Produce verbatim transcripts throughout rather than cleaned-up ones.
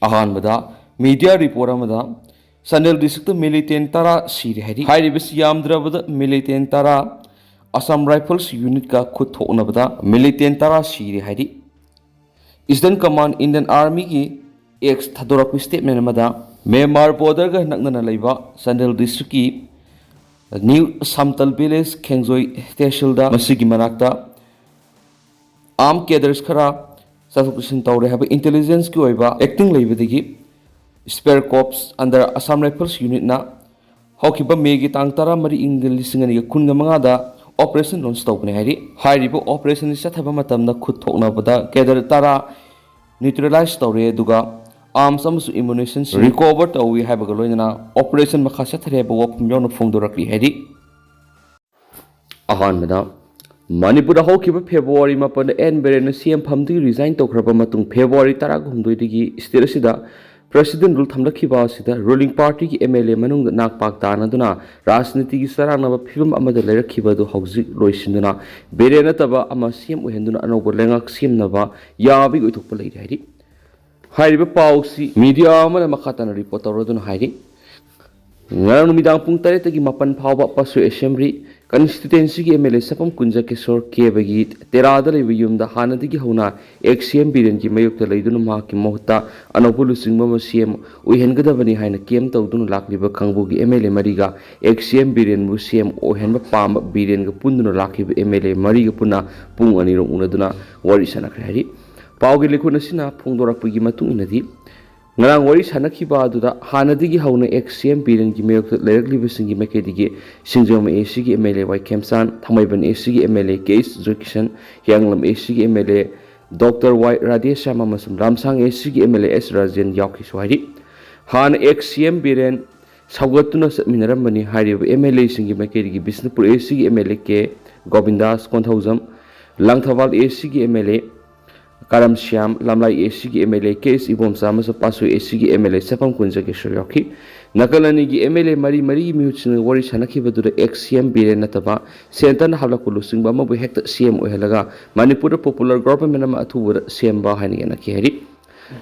ꯑꯍꯥꯟꯕꯗ, media report ꯑꯃꯗ Chandel district ꯃꯤꯂꯤꯇꯦꯟ ꯇꯔꯥ ꯁꯤꯔꯦ ꯍꯥꯏꯔꯤ꯫ ꯍꯥꯏꯔꯤꯕꯁꯤ ꯌꯥꯝꯗ꯭ꯔꯕꯗ ꯃꯤꯂꯤꯇꯦꯟ ꯇꯔꯥ ꯑꯁꯥꯝ ꯔꯥꯏꯐꯜꯁ ꯌꯨꯅꯤꯠꯀ ꯈꯨꯠ ꯊꯣꯛꯅꯕꯗ ꯃꯤꯂꯤꯇꯦꯟ ꯇꯔꯥ ꯁꯤꯔꯦ ꯍꯥꯏꯔꯤ꯫ ꯏꯁꯇꯔꯟ ꯀꯃꯥꯟ ꯏꯟꯗꯤꯌꯟ ꯑꯥꯔꯃꯤꯒꯤ ꯑꯦꯛꯁ ꯊꯥꯗꯣꯔꯛꯄ ꯁ꯭ꯇꯦꯠꯃꯦꯟ ꯑꯃꯗ, ꯃ꯭ꯌꯥꯟꯃꯥꯔ ꯕꯣꯔꯗꯔꯒ ꯅꯛꯅꯅ ꯂꯩꯕ ꯆꯥꯟꯗꯦꯜ ꯗꯤꯁꯇ꯭ꯔꯤꯛꯀꯤ ꯅ꯭ꯌꯨ ꯁꯝꯇꯜ ꯚꯤꯂꯦꯖ ꯈꯦꯡꯖꯣꯏ ꯇꯦꯁꯤꯜꯗ ꯃꯁꯤꯒꯤ ꯃꯅꯥꯛꯇ ꯑꯥꯔꯝ ꯀꯦꯗꯔꯁ ꯈꯔ ꯆꯠꯊꯣꯛ ꯆꯠꯁꯤꯟ ꯇꯧꯔꯦ ꯍꯥꯏꯕ ꯏꯟꯇꯦꯂꯤꯖꯦꯟꯁꯀꯤ ꯑꯣꯏꯕ ꯑꯦꯛꯇꯤꯡ ꯂꯩꯕꯗꯒꯤ ꯁ꯭ꯄꯦꯌꯔ ꯀꯣꯔꯞꯁ ꯑꯟꯗꯔ ꯑꯁꯥꯝ ꯔꯥꯏꯐꯜꯁ ꯌꯨꯅꯤꯠꯅ ꯍꯧꯈꯤꯕ ꯃꯦꯒꯤ ꯇꯥꯡ ꯇꯔꯥꯃꯔꯤ, ꯏꯪ ꯂꯤꯁꯤꯡ ꯑꯅꯤꯒ ꯀꯨꯟꯒ ꯃꯉꯥꯗ ꯑꯣꯄꯔꯦꯁꯟ ꯂꯣꯟꯆ ꯇꯧꯕꯅꯤ ꯍꯥꯏꯔꯤ꯫ ꯍꯥꯏꯔꯤꯕ ꯑꯣꯄꯔꯦꯁꯟ ꯑꯁꯤ ꯆꯠꯊꯕ ꯃꯇꯝꯗ ꯈꯨꯠ ꯊꯣꯛꯅꯕꯗ ꯀꯦꯗꯔ ꯇꯔꯥ ꯅ꯭ꯌꯨꯇ꯭ꯔꯦꯂꯥꯏꯖ ꯇꯧꯔꯦ, ꯑꯗꯨꯒ ꯑꯥꯔꯝꯁ ꯑꯃꯁꯨꯡ ꯑꯦꯃꯨꯅꯤꯁꯟꯁꯤꯡ ꯔꯤꯀꯣꯚꯔ ꯇꯧꯏ ꯍꯥꯏꯕꯒ ꯂꯣꯏꯅꯅ ꯑꯣꯄꯔꯦꯁꯟ ꯃꯈꯥ ꯆꯠꯊꯔꯦ ꯍꯥꯏꯕ ꯋꯥꯐꯝ ꯌꯥꯎꯅ ꯐꯣꯡꯗꯣꯔꯛꯂꯤ ꯍꯥꯏꯔꯤ꯫ ꯑꯍꯥꯟꯕꯗ, ꯃꯅꯤꯄꯨꯔꯗ ꯍꯧꯈꯤꯕ ꯐꯦꯕ꯭ꯔꯨꯋꯥꯔꯤ ꯃꯥꯄꯟꯗ ꯑꯦꯟ ꯕꯤꯔꯦꯟꯅ ꯁꯤ ꯑꯦꯝ ꯐꯝꯗꯒꯤ ꯔꯤꯖꯥꯏꯟ ꯇꯧꯈ꯭ꯔꯕ ꯃꯇꯨꯡ, ꯐꯦꯕ꯭ꯔꯨꯋꯥꯔꯤ ꯇꯔꯥꯍꯨꯝꯗꯣꯏꯗꯒꯤ ꯁ꯭ꯇꯦꯠ ꯑꯁꯤꯗ ꯄ꯭ꯔꯦꯁꯤꯗꯦꯟ ꯔꯨꯜ ꯊꯝꯂꯛꯈꯤꯕ ꯑꯁꯤꯗ ꯔꯨꯂꯤꯡ ꯄꯥꯔꯇꯤꯒꯤ ꯑꯦꯝ ꯑꯦꯜ ꯑꯦ ꯃꯅꯨꯡꯗ ꯅꯥꯛ ꯄꯥꯛ ꯇꯥꯅꯗꯨꯅ ꯔꯥꯖꯅꯤꯇꯤꯒꯤ ꯆꯔꯥꯡꯅꯕ ꯐꯤꯕꯝ ꯑꯃꯗ ꯂꯩꯔꯛꯈꯤꯕ ꯑꯗꯨ ꯍꯧꯖꯤꯛ ꯂꯣꯏꯁꯤꯟꯗꯨꯅ ꯕꯤꯔꯦꯟ ꯅꯠꯇꯕ ꯑꯃ ꯁꯤ ꯑꯦꯝ ꯑꯣꯏꯍꯟꯗꯨꯅ ꯑꯅꯧꯕ ꯂꯩꯉꯥꯛ ꯁꯦꯝꯅꯕ ꯌꯥꯕꯒꯤ ꯑꯣꯏꯊꯣꯛꯄ ꯂꯩꯔꯦ ꯍꯥꯏꯔꯤ꯫ ꯍꯥꯏꯔꯤꯕ ꯄꯥꯎꯁꯤ ꯃꯤꯗꯤꯌꯥ ꯑꯃꯅ ꯃꯈꯥ ꯇꯥꯅ ꯔꯤꯄꯣꯔꯠ ꯇꯧꯔꯗꯨꯅ ꯍꯥꯏꯔꯤ꯫ ꯉꯔꯥꯡ ꯅꯨꯃꯤꯗꯥꯡ ꯄꯨꯡ ꯇꯔꯦꯠꯇꯒꯤ ꯃꯥꯄꯟ ꯐꯥꯎꯕ ꯄꯥꯁꯣꯏ ꯑꯦꯁꯦꯝꯕ꯭ꯂꯤ ꯀꯟꯁꯇꯤꯇ꯭ꯋꯦꯟꯁꯤꯒꯤ ꯑꯦꯝ ꯑꯦꯜ ꯑꯦ ꯁꯥꯐꯝ ꯀꯨꯟꯖ ꯀꯤꯁꯣꯔ ꯀꯦꯕꯒꯤ ꯇꯦꯔꯥꯗ ꯂꯩꯕ ꯌꯨꯝꯗ ꯍꯥꯟꯅꯗꯒꯤ ꯍꯧꯅ ꯑꯦꯛꯁ ꯁꯤ ꯑꯦꯝ ꯕꯤꯔꯦꯟꯒꯤ ꯃꯥꯌꯣꯛꯇ ꯂꯩꯗꯨꯅ ꯃꯍꯥꯛꯀꯤ ꯃꯍꯨꯠꯇ ꯑꯅꯧꯕ ꯂꯨꯆꯤꯡꯕ ꯑꯃ ꯁꯤ ꯑꯦꯝ ꯑꯣꯏꯍꯟꯒꯗꯕꯅꯤ ꯍꯥꯏꯅ ꯀꯦꯝ ꯇꯧꯗꯨꯅ ꯂꯥꯛꯂꯤꯕ ꯀꯥꯡꯕꯨꯒꯤ ꯑꯦꯝ ꯑꯦꯜ ꯑꯦ ꯃꯔꯤꯒ ꯑꯦꯛꯁ ꯁꯤ ꯑꯦꯝ ꯕꯤꯔꯦꯟꯕꯨ ꯁꯤ ꯑꯦꯝ ꯑꯣꯏꯍꯟꯕ ꯄꯥꯝꯕ ꯕꯤꯔꯦꯟꯒ ꯄꯨꯟꯗꯨꯅ ꯂꯥꯛꯈꯤꯕ ꯑꯦꯝ ꯑꯦꯜ ꯑꯦ ꯃꯔꯤꯒ ꯄꯨꯟꯅ ꯄꯨꯡ ꯑꯅꯤꯔꯣꯝ ꯎꯅꯗꯨꯅ ꯋꯥꯔꯤ ꯁꯥꯟꯅꯈ꯭ꯔꯦ ꯍꯥꯏꯔꯤ꯫ ꯄꯥꯎꯒꯤ ꯂꯤꯈꯨꯠ ꯑꯁꯤꯅ ꯐꯣꯡꯗꯣꯔꯛꯄꯒꯤ ꯃꯇꯨꯡ ꯏꯟꯅꯗꯤ, ꯉꯔꯥꯡ ꯋꯥꯔꯤ ꯁꯥꯟꯅꯈꯤꯕ ꯑꯗꯨꯗ ꯍꯥꯟꯅꯗꯒꯤ ꯍꯧꯅ ꯑꯦꯛꯁ ꯁꯤ ꯑꯦꯝ ꯕꯤꯔꯦꯟꯒꯤ ꯃꯥꯌꯣꯛꯇ ꯂꯩꯔꯛꯂꯤꯕꯁꯤꯡꯒꯤ ꯃꯥꯏꯀꯩꯗꯒꯤ ꯁꯤꯡꯖꯃꯩ ꯑꯦ ꯁꯤꯒꯤ ꯑꯦꯝ ꯑꯦꯜ ꯑꯦ ꯋꯥꯏ ꯈꯦꯝꯆꯥꯟ, ꯊꯥꯡꯃꯩꯕꯟ ꯑꯦ ꯁꯤꯒꯤ M L A K S Joykishan, Hiyanglam A ꯁꯤꯒꯤ M L A doctor Y Radheshyam ꯑꯃꯁꯨꯡ ꯂꯝꯁꯥꯡ ꯑꯦ ꯁꯤꯒꯤ M L A S Rajen ꯌꯥꯎꯈꯤꯁꯨ ꯍꯥꯏꯔꯤ꯫ ꯍꯥꯟꯅ ꯑꯦꯛꯁ ꯁꯤ ꯑꯦꯝ ꯕꯤꯔꯦꯟ ꯁꯧꯒꯠꯇꯨꯅ ꯆꯠꯃꯤꯟꯅꯔꯝꯕꯅꯤ ꯍꯥꯏꯔꯤꯕ ꯑꯦꯝ ꯑꯦꯜ ꯑꯦꯁꯤꯡꯒꯤ ꯃꯥꯏꯀꯩꯗꯒꯤ ꯕꯤꯁꯅꯨꯄꯨꯔ ꯑꯦ ꯁꯤꯒꯤ ꯑꯦꯝ ꯑꯦꯜ ꯑꯦ ꯀꯦ ꯒꯣꯕꯤꯟꯗꯥꯁ ꯀꯣꯟꯊꯧꯖꯝ, ꯂꯥꯡꯊꯕꯥꯜ ꯑꯦ ꯁꯤꯒꯤ ꯑꯦꯝ ꯑꯦꯜ ꯑꯦ ꯀꯔꯝ ꯁ꯭ꯌꯥꯝ, ꯂꯝꯂꯥꯏ ꯑꯦ ꯁꯤꯒꯤ ꯑꯦꯝ ꯑꯦꯜ ꯑꯦ ꯀꯦ ꯑꯦꯁ ꯏꯕꯣꯝꯆꯥ ꯑꯃꯁꯨꯡ ꯄꯥꯁꯣꯏ ꯑꯦ ꯁꯤꯒꯤ ꯑꯦꯝ ꯑꯦꯜ ꯑꯦ ꯁꯥꯐꯝ ꯀꯨꯟꯖ ꯀꯤꯁꯣꯔ ꯌꯥꯎꯈꯤ꯫ ꯅꯥꯀꯜ ꯑꯅꯤꯒꯤ ꯑꯦꯝ ꯑꯦꯜ ꯑꯦ ꯃꯔꯤ ꯃꯔꯤꯒꯤ ꯃꯤꯍꯨꯠꯁꯤꯡꯅ ꯋꯥꯔꯤ ꯁꯥꯟꯅꯈꯤꯕꯗꯨꯗ ꯑꯦꯛꯁ ꯁꯤ ꯑꯦꯝ ꯕꯤꯔꯦꯟ ꯅꯠꯇꯕ ꯁꯦꯟꯇꯔꯅ ꯍꯥꯞꯂꯛꯄ ꯂꯨꯆꯤꯡꯕ ꯑꯃꯕꯨ ꯍꯦꯛꯇ ꯁꯤ ꯑꯦꯝ ꯑꯣꯏꯍꯜꯂꯒ ꯃꯅꯤꯄꯨꯔꯗ ꯄꯣꯄꯨꯂꯔ ꯒꯣꯚꯔꯟꯃꯦꯟ ꯑꯃ ꯑꯊꯨꯕꯗ ꯁꯦꯝꯕ ꯍꯥꯏꯅ ꯌꯦꯡꯅꯈꯤ ꯍꯥꯏꯔꯤ꯫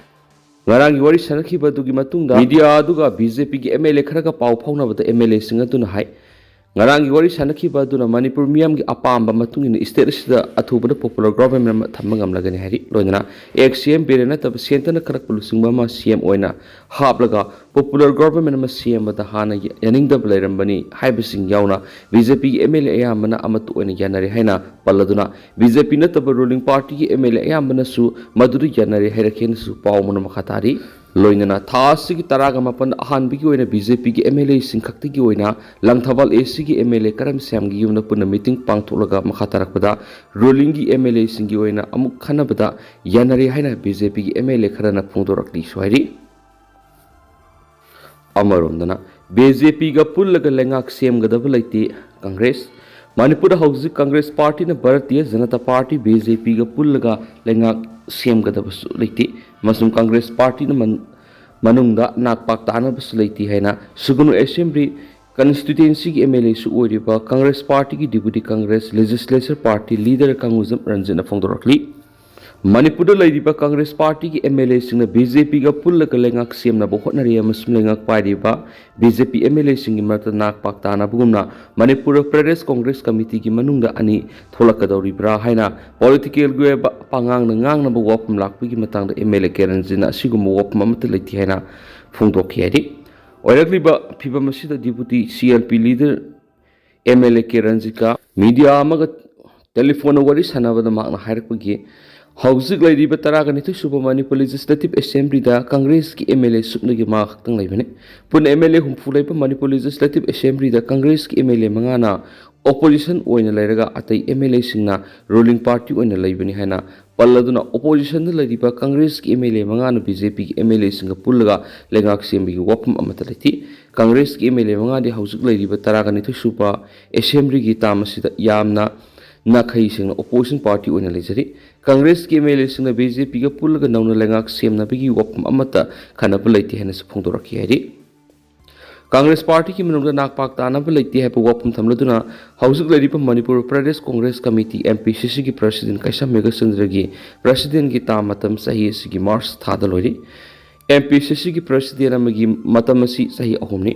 ꯉꯔꯥꯡꯒꯤ ꯋꯥꯔꯤ ꯁꯥꯟꯅꯈꯤꯕ ꯑꯗꯨꯒꯤ ꯃꯇꯨꯡꯗ ꯃꯤꯗꯤꯌꯥ ꯑꯗꯨꯒ ꯕꯤ ꯖꯦ ꯄꯤꯒꯤ ꯑꯦꯝ ꯑꯦꯜ ꯑꯦ ꯈꯔꯒ ꯄꯥꯎ ꯐꯥꯎꯅꯕꯗ ꯑꯦꯝ ꯑꯦꯜ ꯑꯦꯁꯤꯡ ꯑꯗꯨꯅ ꯍꯥꯏ, ꯉꯔꯥꯡꯒꯤ ꯋꯥꯔꯤ ꯁꯥꯟꯅꯈꯤꯕ ꯑꯗꯨꯅ ꯃꯅꯤꯄꯨꯔ ꯃꯤꯌꯥꯝꯒꯤ ꯑꯄꯥꯝꯕ ꯃꯇꯨꯡ ꯏꯟꯅ ꯁ꯭ꯇꯦꯠ ꯑꯁꯤꯗ ꯑꯊꯨꯕꯗ ꯄꯣꯄꯨꯂꯔ ꯒꯣꯚꯔꯟꯃꯦꯟ ꯑꯃ ꯊꯝꯕ ꯉꯝꯂꯒꯅꯤ ꯍꯥꯏꯔꯤ꯫ ꯂꯣꯏꯅꯅ ꯑꯦꯛꯁ ꯁꯤ ꯑꯦꯝ ꯕꯤꯔꯦꯟ ꯅꯠꯇꯕ ꯁꯦꯟꯇꯔꯅ ꯈꯜꯂꯛꯄ ꯂꯨꯆꯤꯡꯕ ꯑꯃ ꯁꯤ ꯑꯦꯝ ꯑꯣꯏꯅ ꯍꯥꯞꯂꯒ ꯄꯣꯄꯨꯂꯔ ꯒꯣꯚꯔꯟꯃꯦꯟ ꯑꯃ ꯁꯦꯝꯕꯗ ꯍꯥꯟꯅ ꯌꯥꯅꯤꯡꯗꯕ ꯂꯩꯔꯝꯕꯅꯤ ꯍꯥꯏꯕꯁꯤꯡ ꯌꯥꯎꯅ ꯕꯤ ꯖꯦ ꯄꯤꯒꯤ ꯑꯦꯝ ꯑꯦꯜ ꯑꯦ ꯑꯌꯥꯝꯕꯅ ꯑꯃꯠꯇ ꯑꯣꯏꯅ ꯌꯥꯅꯔꯦ ꯍꯥꯏꯅ ꯄꯜꯂꯗꯨꯅ, ꯕꯤ ꯖꯦ ꯄꯤ ꯅꯠꯇꯕ ꯔꯨꯂꯤꯡ ꯄꯥꯔꯇꯤꯒꯤ ꯑꯦꯝ ꯑꯦꯜ ꯑꯦ ꯑꯌꯥꯝꯕꯅꯁꯨ ꯃꯗꯨꯗ ꯌꯥꯅꯔꯦ ꯍꯥꯏꯔꯛꯈꯤ ꯍꯥꯏꯅꯁꯨ ꯄꯥꯎ ꯑꯃꯅ ꯃꯈꯥ ꯇꯥꯔꯤ꯫ ꯂꯣꯏꯅꯅ ꯊꯥ ꯑꯁꯤꯒꯤ ꯇꯔꯥꯒ ꯃꯥꯄꯟ ꯑꯍꯥꯟꯕꯒꯤ ꯑꯣꯏꯅ ꯕꯤ ꯖꯦ ꯄꯤꯒꯤ ꯑꯦꯝ ꯑꯦꯜ ꯑꯦꯁꯤꯡ ꯈꯛꯇꯒꯤ ꯑꯣꯏꯅ ꯂꯪꯊꯕꯥꯜ ꯑꯦ ꯁꯤꯒꯤ ꯑꯦꯝ ꯑꯦꯜ ꯑꯦ ꯀꯔꯝ ꯁ꯭ꯌꯥꯝꯒꯤ ꯌꯨꯝꯗ ꯄꯨꯟꯅ ꯃꯤꯇꯤꯡ ꯄꯥꯡꯊꯣꯛꯂꯒ ꯃꯈꯥ ꯇꯥꯔꯛꯄꯗ ꯔꯨꯂꯤꯡꯒꯤ ꯑꯦꯝ ꯑꯦꯜ ꯑꯦꯁꯤꯡꯒꯤ ꯑꯣꯏꯅ ꯑꯃꯨꯛ ꯈꯟꯅꯕꯗ ꯌꯥꯅꯔꯦ ꯍꯥꯏꯅ ꯕꯤ ꯖꯦ ꯄꯤꯒꯤ ꯑꯦꯝ ꯑꯦꯜ ꯑꯦ ꯈꯔꯅ ꯐꯣꯡꯗꯣꯔꯛꯂꯤꯁꯨ ꯍꯥꯏꯔꯤ꯫ ꯑꯃꯔꯣꯝꯗꯅ ꯕꯤ ꯖꯦ ꯄꯤꯒ ꯄꯨꯜꯂꯒ ꯂꯩꯉꯥꯛ ꯁꯦꯝꯒꯗꯕ ꯂꯩꯇꯦ ꯀꯪꯒ꯭ꯔꯦꯁ꯫ ꯃꯅꯤꯄꯨꯔꯗ ꯍꯧꯖꯤꯛ Congress ꯄꯥꯔꯇꯤꯅ Bharatiya Janata party, B J ꯄꯤꯒ ꯄꯨꯜꯂꯒ ꯂꯩꯉꯥꯛ ꯁꯦꯝꯒꯗꯕꯁꯨ ꯂꯩꯇꯦ ꯑꯃꯁꯨꯡ ꯀꯪꯒ꯭ꯔꯦꯁ ꯄꯥꯔꯇꯤꯅ ꯃꯟ-, ꯃꯅꯨꯡꯗ ꯅꯥꯛ ꯄꯥꯛ ꯇꯥꯅꯕꯁꯨ ꯂꯩꯇꯦ ꯍꯥꯏꯅ ꯁꯨꯒꯅꯨ ꯑꯦꯁꯦꯝꯕ꯭ꯂꯤ ꯀꯟꯁꯇꯤꯇ꯭ꯌꯨꯑꯦꯟꯁꯤꯒꯤ ꯑꯦꯝ ꯑꯦꯜ ꯑꯦꯁꯨ ꯑꯣꯏꯔꯤꯕ ꯀꯪꯒ꯭ꯔꯦꯁ ꯄꯥꯔꯇꯤꯒꯤ deputy Congress legislature party leader Kangujam ꯔꯟꯖꯤꯠꯅ ꯐꯣꯡꯗꯣꯔꯛꯂꯤ꯫ ꯃꯅꯤꯄꯨꯔꯗ ꯂꯩꯔꯤꯕ ꯀꯪꯒ꯭ꯔꯦꯁ ꯄꯥꯔꯇꯤꯒꯤ ꯑꯦꯝ ꯑꯦꯜ ꯑꯦꯁꯤꯡꯅ ꯕꯤ ꯖꯦ ꯄꯤꯒ ꯄꯨꯜꯂꯒ ꯂꯩꯉꯥꯛ ꯁꯦꯝꯅꯕ ꯍꯣꯠꯅꯔꯤ ꯑꯃꯁꯨꯡ ꯂꯩꯉꯥꯛ ꯄꯥꯏꯔꯤꯕ B J P M L ꯑꯦꯁꯤꯡꯒꯤ ꯃꯔꯛꯇ ꯅꯥꯛ ꯄꯥꯛ ꯇꯥꯅꯕꯒꯨꯝꯅ ꯃꯅꯤꯄꯨꯔ ꯄ꯭ꯔꯗꯦꯁ ꯀꯪꯒ꯭ꯔꯦꯁ ꯀꯃꯤꯇꯤꯒꯤ ꯃꯅꯨꯡꯗ ꯑꯅꯤ ꯊꯣꯛꯂꯛꯀꯗꯧꯔꯤꯕ꯭ꯔꯥ ꯍꯥꯏꯅ ꯄꯣꯂꯤꯇꯤꯀꯦꯜꯒꯤ ꯑꯣꯏꯕ ꯄꯉꯥꯡꯅ ꯉꯥꯡꯅꯕ ꯋꯥꯐꯝ ꯂꯥꯛꯄꯒꯤ ꯃꯇꯥꯡꯗ ꯑꯦꯝ ꯑꯦꯜ ꯑꯦ ꯀꯦ ꯔꯟꯖꯤꯠꯅ ꯑꯁꯤꯒꯨꯝꯕ ꯋꯥꯐꯝ ꯑꯃꯠꯇ ꯂꯩꯇꯦ ꯍꯥꯏꯅ ꯐꯣꯡꯗꯣꯛꯈꯤ ꯍꯥꯏꯔꯤ꯫ ꯑꯣꯏꯔꯛꯂꯤꯕ ꯐꯤꯕꯝ ꯑꯁꯤꯗ deputy C L P leader M L A K ꯔꯟꯖꯤꯠꯀ ꯃꯤꯗꯤꯌꯥ ꯑꯃꯒ ꯇꯦꯂꯤꯐꯣꯟꯗ ꯋꯥꯔꯤ ꯁꯥꯟꯅꯕꯗ ꯃꯍꯥꯛꯅ ꯍꯥꯏꯔꯛꯄꯒꯤ, ꯍꯧꯖꯤꯛ ꯂꯩꯔꯤꯕ ꯇꯔꯥꯒ ꯅꯤꯊꯣꯏ ꯁꯨꯕ ꯃꯅꯤꯄꯨꯔ ꯂꯦꯖꯤꯁꯂꯦꯇꯤꯚ ꯑꯦꯁꯦꯝꯕ꯭ꯂꯤꯗ ꯀꯪꯒ꯭ꯔꯦꯁꯀꯤ ꯑꯦꯝ ꯑꯦꯜ ꯑꯦ ꯁꯨꯞꯅꯒꯤ ꯃꯉꯥ ꯈꯛꯇꯪ ꯂꯩꯕꯅꯤ꯫ ꯄꯨꯟꯅ ꯑꯦꯝ ꯑꯦꯜ ꯑꯦ ꯍꯨꯝꯐꯨ ꯂꯩꯕ ꯃꯅꯤꯄꯨꯔ ꯂꯦꯖꯤꯁꯂꯦꯇꯤꯚ ꯑꯦꯁꯦꯝꯕ꯭ꯂꯤꯗ ꯀꯪꯒ꯭ꯔꯦꯁꯀꯤ ꯑꯦꯝ ꯑꯦꯜ ꯑꯦ ꯃꯉꯥꯅ ꯑꯣꯄꯣꯖꯤꯁꯟ ꯑꯣꯏꯅ ꯂꯩꯔꯒ ꯑꯇꯩ ꯑꯦꯝ ꯑꯦꯜ ꯑꯦꯁꯤꯡꯅ ꯔꯨꯂꯤꯡ ꯄꯥꯔꯇꯤ ꯑꯣꯏꯅ ꯂꯩꯕꯅꯤ ꯍꯥꯏꯅ ꯄꯜꯂꯗꯨꯅ, ꯑꯣꯄꯣꯖꯤꯁꯟꯗ ꯂꯩꯔꯤꯕ ꯀꯪꯒ꯭ꯔꯦꯁꯀꯤ ꯑꯦꯝ ꯑꯦꯜ ꯑꯦ ꯃꯉꯥꯅ ꯕꯤ ꯖꯦ ꯄꯤꯒꯤ ꯑꯦꯝ ꯑꯦꯜ ꯑꯦꯁꯤꯡꯒ ꯄꯨꯜꯂꯒ ꯂꯩꯉꯥꯛ ꯁꯦꯝꯕꯒꯤ ꯋꯥꯐꯝ ꯑꯃꯠꯇ ꯂꯩꯇꯦ꯫ ꯀꯪꯒ꯭ꯔꯦꯁꯀꯤ ꯑꯦꯝ ꯑꯦꯜ ꯑꯦ ꯃꯉꯥꯗꯤ ꯍꯧꯖꯤꯛ ꯂꯩꯔꯤꯕ ꯇꯔꯥꯒ ꯅꯤꯊꯣꯏ ꯁꯨꯕ ꯑꯦꯁꯦꯝꯕ꯭ꯂꯤꯒꯤ ꯇꯥꯝ ꯑꯁꯤꯗ ꯌꯥꯝꯅ ꯅꯥꯈꯩ ꯁꯦꯡꯅ ꯑꯣꯄꯣꯖꯤꯁꯟ ꯄꯥꯔꯇꯤ ꯑꯣꯏꯅ ꯂꯩꯖꯔꯤ꯫ ꯀꯪꯒ꯭ꯔꯦꯁꯀꯤ ꯑꯦꯝ ꯑꯦꯜ ꯑꯦꯁꯤꯡꯅ ꯕꯤ ꯖꯦ ꯄꯤꯒ ꯄꯨꯜꯂꯒ ꯅꯧꯅ ꯂꯩꯉꯥꯛ ꯁꯦꯝꯅꯕꯒꯤ ꯋꯥꯐꯝ ꯑꯃꯠꯇ ꯈꯟꯅꯕ ꯂꯩꯇꯦ ꯍꯥꯏꯅꯁꯨ ꯐꯣꯡꯗꯣꯔꯛꯈꯤ ꯍꯥꯏꯔꯤ꯫ ꯀꯪꯒ꯭ꯔꯦꯁ ꯄꯥꯔꯇꯤꯒꯤ ꯃꯅꯨꯡꯗ ꯅꯥꯛ ꯄꯥꯛ ꯇꯥꯅꯕ ꯂꯩꯇꯦ ꯍꯥꯏꯕ ꯋꯥꯐꯝ ꯊꯝꯂꯗꯨꯅ, ꯍꯧꯖꯤꯛ ꯂꯩꯔꯤꯕ Manipur Pradesh Congress committee, M P ꯁꯤ ꯁꯤꯒꯤ ꯄ꯭ꯔꯁꯤꯗꯦꯟ ꯀꯩꯁꯥꯝ ꯃꯦꯘꯆꯟꯗ꯭ꯔꯒꯤ ꯄ꯭ꯔꯁꯤꯗꯦꯟꯒꯤ ꯇꯥꯝ ꯃꯇꯝ ꯆꯍꯤ ꯑꯁꯤꯒꯤ ꯃꯥꯔꯆ ꯊꯥꯗ ꯂꯣꯏꯔꯤ꯫ ꯑꯦꯝ ꯄꯤ ꯁꯤ ꯁꯤꯒꯤ ꯄ꯭ꯔꯁꯤꯗꯦꯟ ꯑꯃꯒꯤ ꯃꯇꯝ ꯑꯁꯤ ꯆꯍꯤ ꯑꯍꯨꯝꯅꯤ꯫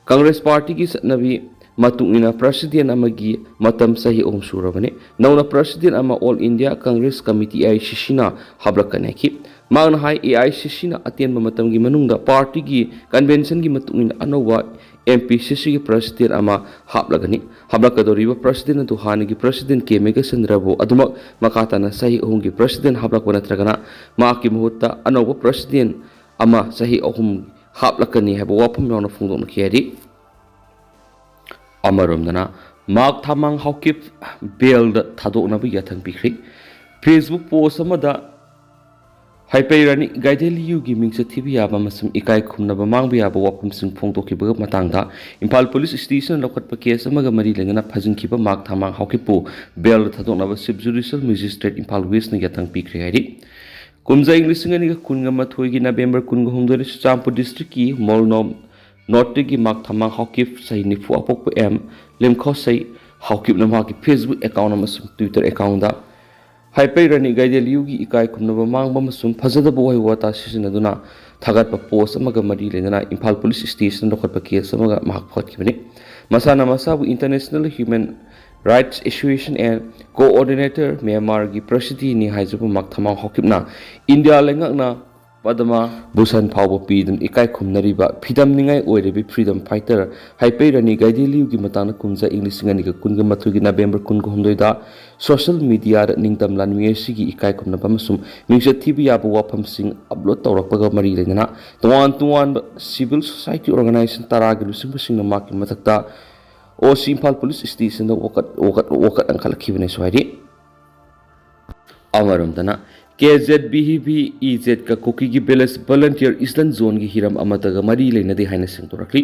ꯀꯪꯒ꯭ꯔꯦꯁ ꯄꯥꯔꯇꯤꯒꯤ ꯆꯠꯅꯕꯤ ꯃꯇꯨꯡ ꯏꯟꯅ ꯄ꯭ꯔꯁꯤꯗꯦꯟ ꯑꯃꯒꯤ ꯃꯇꯝ ꯆꯍꯤ ꯑꯍꯨꯝ ꯁꯨꯔꯕꯅꯤ꯫ ꯅꯧꯅ ꯄ꯭ꯔꯁꯤꯗꯦꯟ ꯑꯃ all India Congress committee, A I C ꯁꯤꯅ ꯍꯥꯞꯂꯛꯀꯅꯤ ꯍꯥꯏꯈꯤ꯫ ꯃꯍꯥꯛꯅ ꯍꯥꯏ, ꯑꯦ ꯑꯥꯏ ꯁꯤ ꯁꯤꯅ ꯑꯇꯦꯟꯕ ꯃꯇꯝꯒꯤ ꯃꯅꯨꯡꯗ ꯄꯥꯔꯇꯤꯒꯤ ꯀꯟꯚꯦꯟꯁꯟꯒꯤ ꯃꯇꯨꯡ ꯏꯟꯅ ꯑꯅꯧꯕ ꯑꯦꯝ ꯄꯤ ꯁꯤ ꯁꯤꯒꯤ ꯄ꯭ꯔꯁꯤꯗꯦꯟ ꯑꯃ ꯍꯥꯞꯂꯒꯅꯤ꯫ ꯍꯥꯞꯂꯛꯀꯗꯧꯔꯤꯕ ꯄ꯭ꯔꯁꯤꯗꯦꯟ ꯑꯗꯨ ꯍꯥꯟꯅꯒꯤ ꯄ꯭ꯔꯁꯤꯗꯦꯟ ꯀꯦ ꯃꯦꯘꯆꯟꯗ꯭ꯔꯕꯨ ꯑꯗꯨꯃꯛ ꯃꯈꯥ ꯇꯥꯅ ꯆꯍꯤ ꯑꯍꯨꯝꯒꯤ ꯄ꯭ꯔꯁꯤꯗꯦꯟ ꯍꯥꯞꯂꯛꯄ ꯅꯠꯇ꯭ꯔꯒꯅ ꯃꯍꯥꯛꯀꯤ ꯃꯍꯨꯠꯇ ꯑꯅꯧꯕ ꯄ꯭ꯔꯁꯤꯗꯦꯟ ꯑꯃ ꯆꯍꯤ ꯑꯍꯨꯝ ꯍꯥꯞꯂꯛꯀꯅꯤ ꯍꯥꯏꯕ ꯋꯥꯐꯝ ꯌꯥꯎꯅ ꯐꯣꯡꯗꯣꯛꯅꯈꯤ ꯍꯥꯏꯔꯤ꯫ ꯑꯃꯔꯣꯝꯗꯅ, ꯃꯥꯔꯛ ꯊꯥꯃꯥꯡ ꯍꯥꯎꯀꯤꯞ ꯕꯦꯜꯗ ꯊꯥꯗꯣꯛꯅꯕ ꯌꯥꯊꯪ ꯄꯤꯈ꯭ꯔꯦ꯫ ꯐꯦꯁꯕꯨꯛ ꯄꯣꯁ ꯑꯃꯗ ꯍꯩꯄꯩ ꯔꯥꯅꯤ ꯒꯥꯏꯗꯦꯟꯂꯤꯌꯨꯒꯤ ꯃꯤꯡꯆꯠ ꯊꯤꯕ ꯌꯥꯕ ꯑꯃꯁꯨꯡ ꯏꯀꯥꯏ ꯈꯨꯝꯅꯕ ꯃꯥꯡꯕ ꯌꯥꯕ ꯋꯥꯐꯝꯁꯤꯡ ꯐꯣꯡꯗꯣꯛꯈꯤꯕꯒꯤ ꯃꯇꯥꯡꯗ ꯏꯝꯐꯥꯜ ꯄꯨꯂꯤꯁ ꯁ꯭ꯇꯦꯁꯟꯅ ꯂꯧꯈꯠꯄ ꯀꯦꯁ ꯑꯃꯒ ꯃꯔꯤ ꯂꯩꯅꯅ ꯐꯥꯖꯤꯟꯈꯤꯕ ꯃꯥꯔꯛ ꯊꯥꯃꯥꯡ ꯍꯥꯎꯀꯤꯞꯄꯨ ꯕꯦꯜꯗ ꯊꯥꯗꯣꯛꯅꯕ ꯆꯤꯐ ꯖꯨꯗꯤꯁꯤꯌꯦꯜ ꯃꯦꯖꯤꯁꯇ꯭ꯔꯦꯠ ꯏꯝꯐꯥꯜ ꯋꯦꯁꯅ ꯌꯥꯊꯪ ꯄꯤꯈ꯭ꯔꯦ ꯍꯥꯏꯔꯤ꯫ ꯀꯨꯝꯖꯥ ꯏꯪ ꯂꯤꯁꯤꯡ ꯑꯅꯤꯒ ꯀꯨꯟꯒ ꯃꯥꯊꯣꯏꯒꯤ ꯅꯕꯦꯝꯕꯔ ꯀꯨꯟꯒ ꯍꯨꯝꯗꯣꯏꯗ ꯆꯨꯔꯆꯥꯟꯄꯨꯔ ꯗꯤꯁꯇ꯭ꯔꯤꯛꯀꯤ ꯃꯣꯜꯅꯣꯝ ꯅꯣꯔꯠꯇꯒꯤ ꯃꯥꯔꯛ ꯊꯥꯃꯥꯡ ꯍꯥꯎꯀꯤꯞ, ꯆꯍꯤ ꯅꯤꯐꯨ, ꯑꯄꯣꯛꯄ ꯑꯦꯝ ꯂꯤꯝꯈꯣꯁꯩ ꯍꯥꯎꯀꯤꯞꯅ ꯃꯍꯥꯛꯀꯤ ꯐꯦꯁꯕꯨꯛ ꯑꯦꯀꯥꯎꯟ ꯑꯃꯁꯨꯡ ꯇ꯭ꯋꯤꯇꯔ ꯑꯦꯀꯥꯎꯟꯗ ꯍꯩꯄꯩ ꯔꯥꯅꯤ ꯒꯥꯏꯗꯦꯟꯂꯤꯌꯨꯒꯤ ꯏꯀꯥꯏ ꯈꯨꯝꯅꯕ ꯃꯥꯡꯕ ꯑꯃꯁꯨꯡ ꯐꯖꯗꯕ ꯋꯥꯍꯩ ꯋꯥꯇꯥ ꯁꯤꯖꯤꯟꯅꯗꯨꯅ ꯊꯥꯒꯠꯄ ꯄꯣꯁ ꯑꯃꯒ ꯃꯔꯤ ꯂꯩꯅꯅ ꯏꯝꯐꯥꯜ ꯄꯨꯂꯤꯁ ꯁ꯭ꯇꯦꯁꯟꯗ ꯂꯧꯈꯠꯄ ꯀꯦꯁ ꯑꯃꯒ ꯃꯍꯥꯛ ꯐꯒꯠꯈꯤꯕꯅꯤ꯫ ꯃꯁꯥꯅ ꯃꯁꯥꯕꯨ International Human Rights Association and Coordinator ꯃ꯭ꯌꯥꯟꯃꯥꯔꯒꯤ ꯄ꯭ꯔꯁꯤꯗꯦꯟꯅꯤ ꯍꯥꯏꯖꯕ ꯃꯥꯔꯛ ꯊꯥꯃꯥꯡ ꯍꯥꯎꯀꯤꯞꯅ ꯏꯟꯗꯤꯌꯥ ꯂꯩꯉꯥꯛꯅ ꯄꯗꯃ ꯚꯨꯁꯟ ꯐꯥꯎꯕ ꯄꯤꯗꯨꯅ ꯏꯀꯥꯏ ꯈꯨꯝꯅꯔꯤꯕ ꯐꯤꯗꯝꯅꯤꯡꯉꯥꯏ ꯑꯣꯏꯔꯤꯕ ꯐ꯭ꯔꯤꯗꯝ ꯐꯥꯏꯇꯔ ꯍꯩꯄꯩ ꯔꯥꯅꯤ ꯒꯥꯏꯗꯦꯟꯂꯤꯌꯨꯒꯤ ꯃꯇꯥꯡꯗ ꯀꯨꯝꯖꯥ ꯏꯪ ꯂꯤꯁꯤꯡ ꯑꯅꯤꯒ ꯀꯨꯟꯒ ꯃꯥꯊꯣꯏꯒꯤ ꯅꯕꯦꯝꯕꯔ ꯀꯨꯟꯒ ꯍꯨꯝꯗꯣꯏꯗ ꯁꯣꯁꯤꯌꯦꯜ ꯃꯤꯗꯤꯌꯥꯗ ꯅꯤꯡꯇꯝ ꯂꯥꯟꯃꯤ ꯑꯁꯤꯒꯤ ꯏꯀꯥꯏ ꯈꯨꯝꯅꯕ ꯑꯃꯁꯨꯡ ꯃꯤꯡꯆꯠ ꯊꯤꯕ ꯌꯥꯕ ꯋꯥꯐꯝꯁꯤꯡ ꯑꯞꯂꯣꯗ ꯇꯧꯔꯛꯄꯒ ꯃꯔꯤ ꯂꯩꯅꯅ ꯇꯣꯉꯥꯟ ꯇꯣꯉꯥꯟꯕ ꯁꯤꯚꯤꯜ ꯁꯣꯁꯥꯏꯇꯤ ꯑꯣꯔꯒꯅꯥꯏꯖꯦꯁꯟ ꯇꯔꯥꯒꯤ ꯂꯨꯆꯤꯡꯕꯁꯤꯡꯅ ꯃꯍꯥꯛꯀꯤ ꯃꯊꯛꯇ ꯑꯣ ꯁꯤ ꯏꯝꯐꯥꯜ ꯄꯨꯂꯤꯁ ꯁ꯭ꯇꯦꯁꯟꯗ ꯋꯥꯀꯠ, ꯋꯥꯀꯠ, ꯋꯥꯀꯠ ꯂꯪꯈꯠꯂꯛꯈꯤꯕꯅꯦꯁꯨ ꯍꯥꯏꯔꯤ꯫ ꯑꯃꯔꯣꯝꯗꯅ, ꯀꯦ Z V V E ꯖꯦꯠꯀ ꯀꯨꯀꯤꯒꯤ village volunteer eastern ꯖꯣꯟꯒꯤ ꯍꯤꯔꯝ ꯑꯃꯠꯇꯒ ꯃꯔꯤ ꯂꯩꯅꯗꯦ ꯍꯥꯏꯅ ꯁꯦꯡꯗꯣꯔꯛꯂꯤ꯫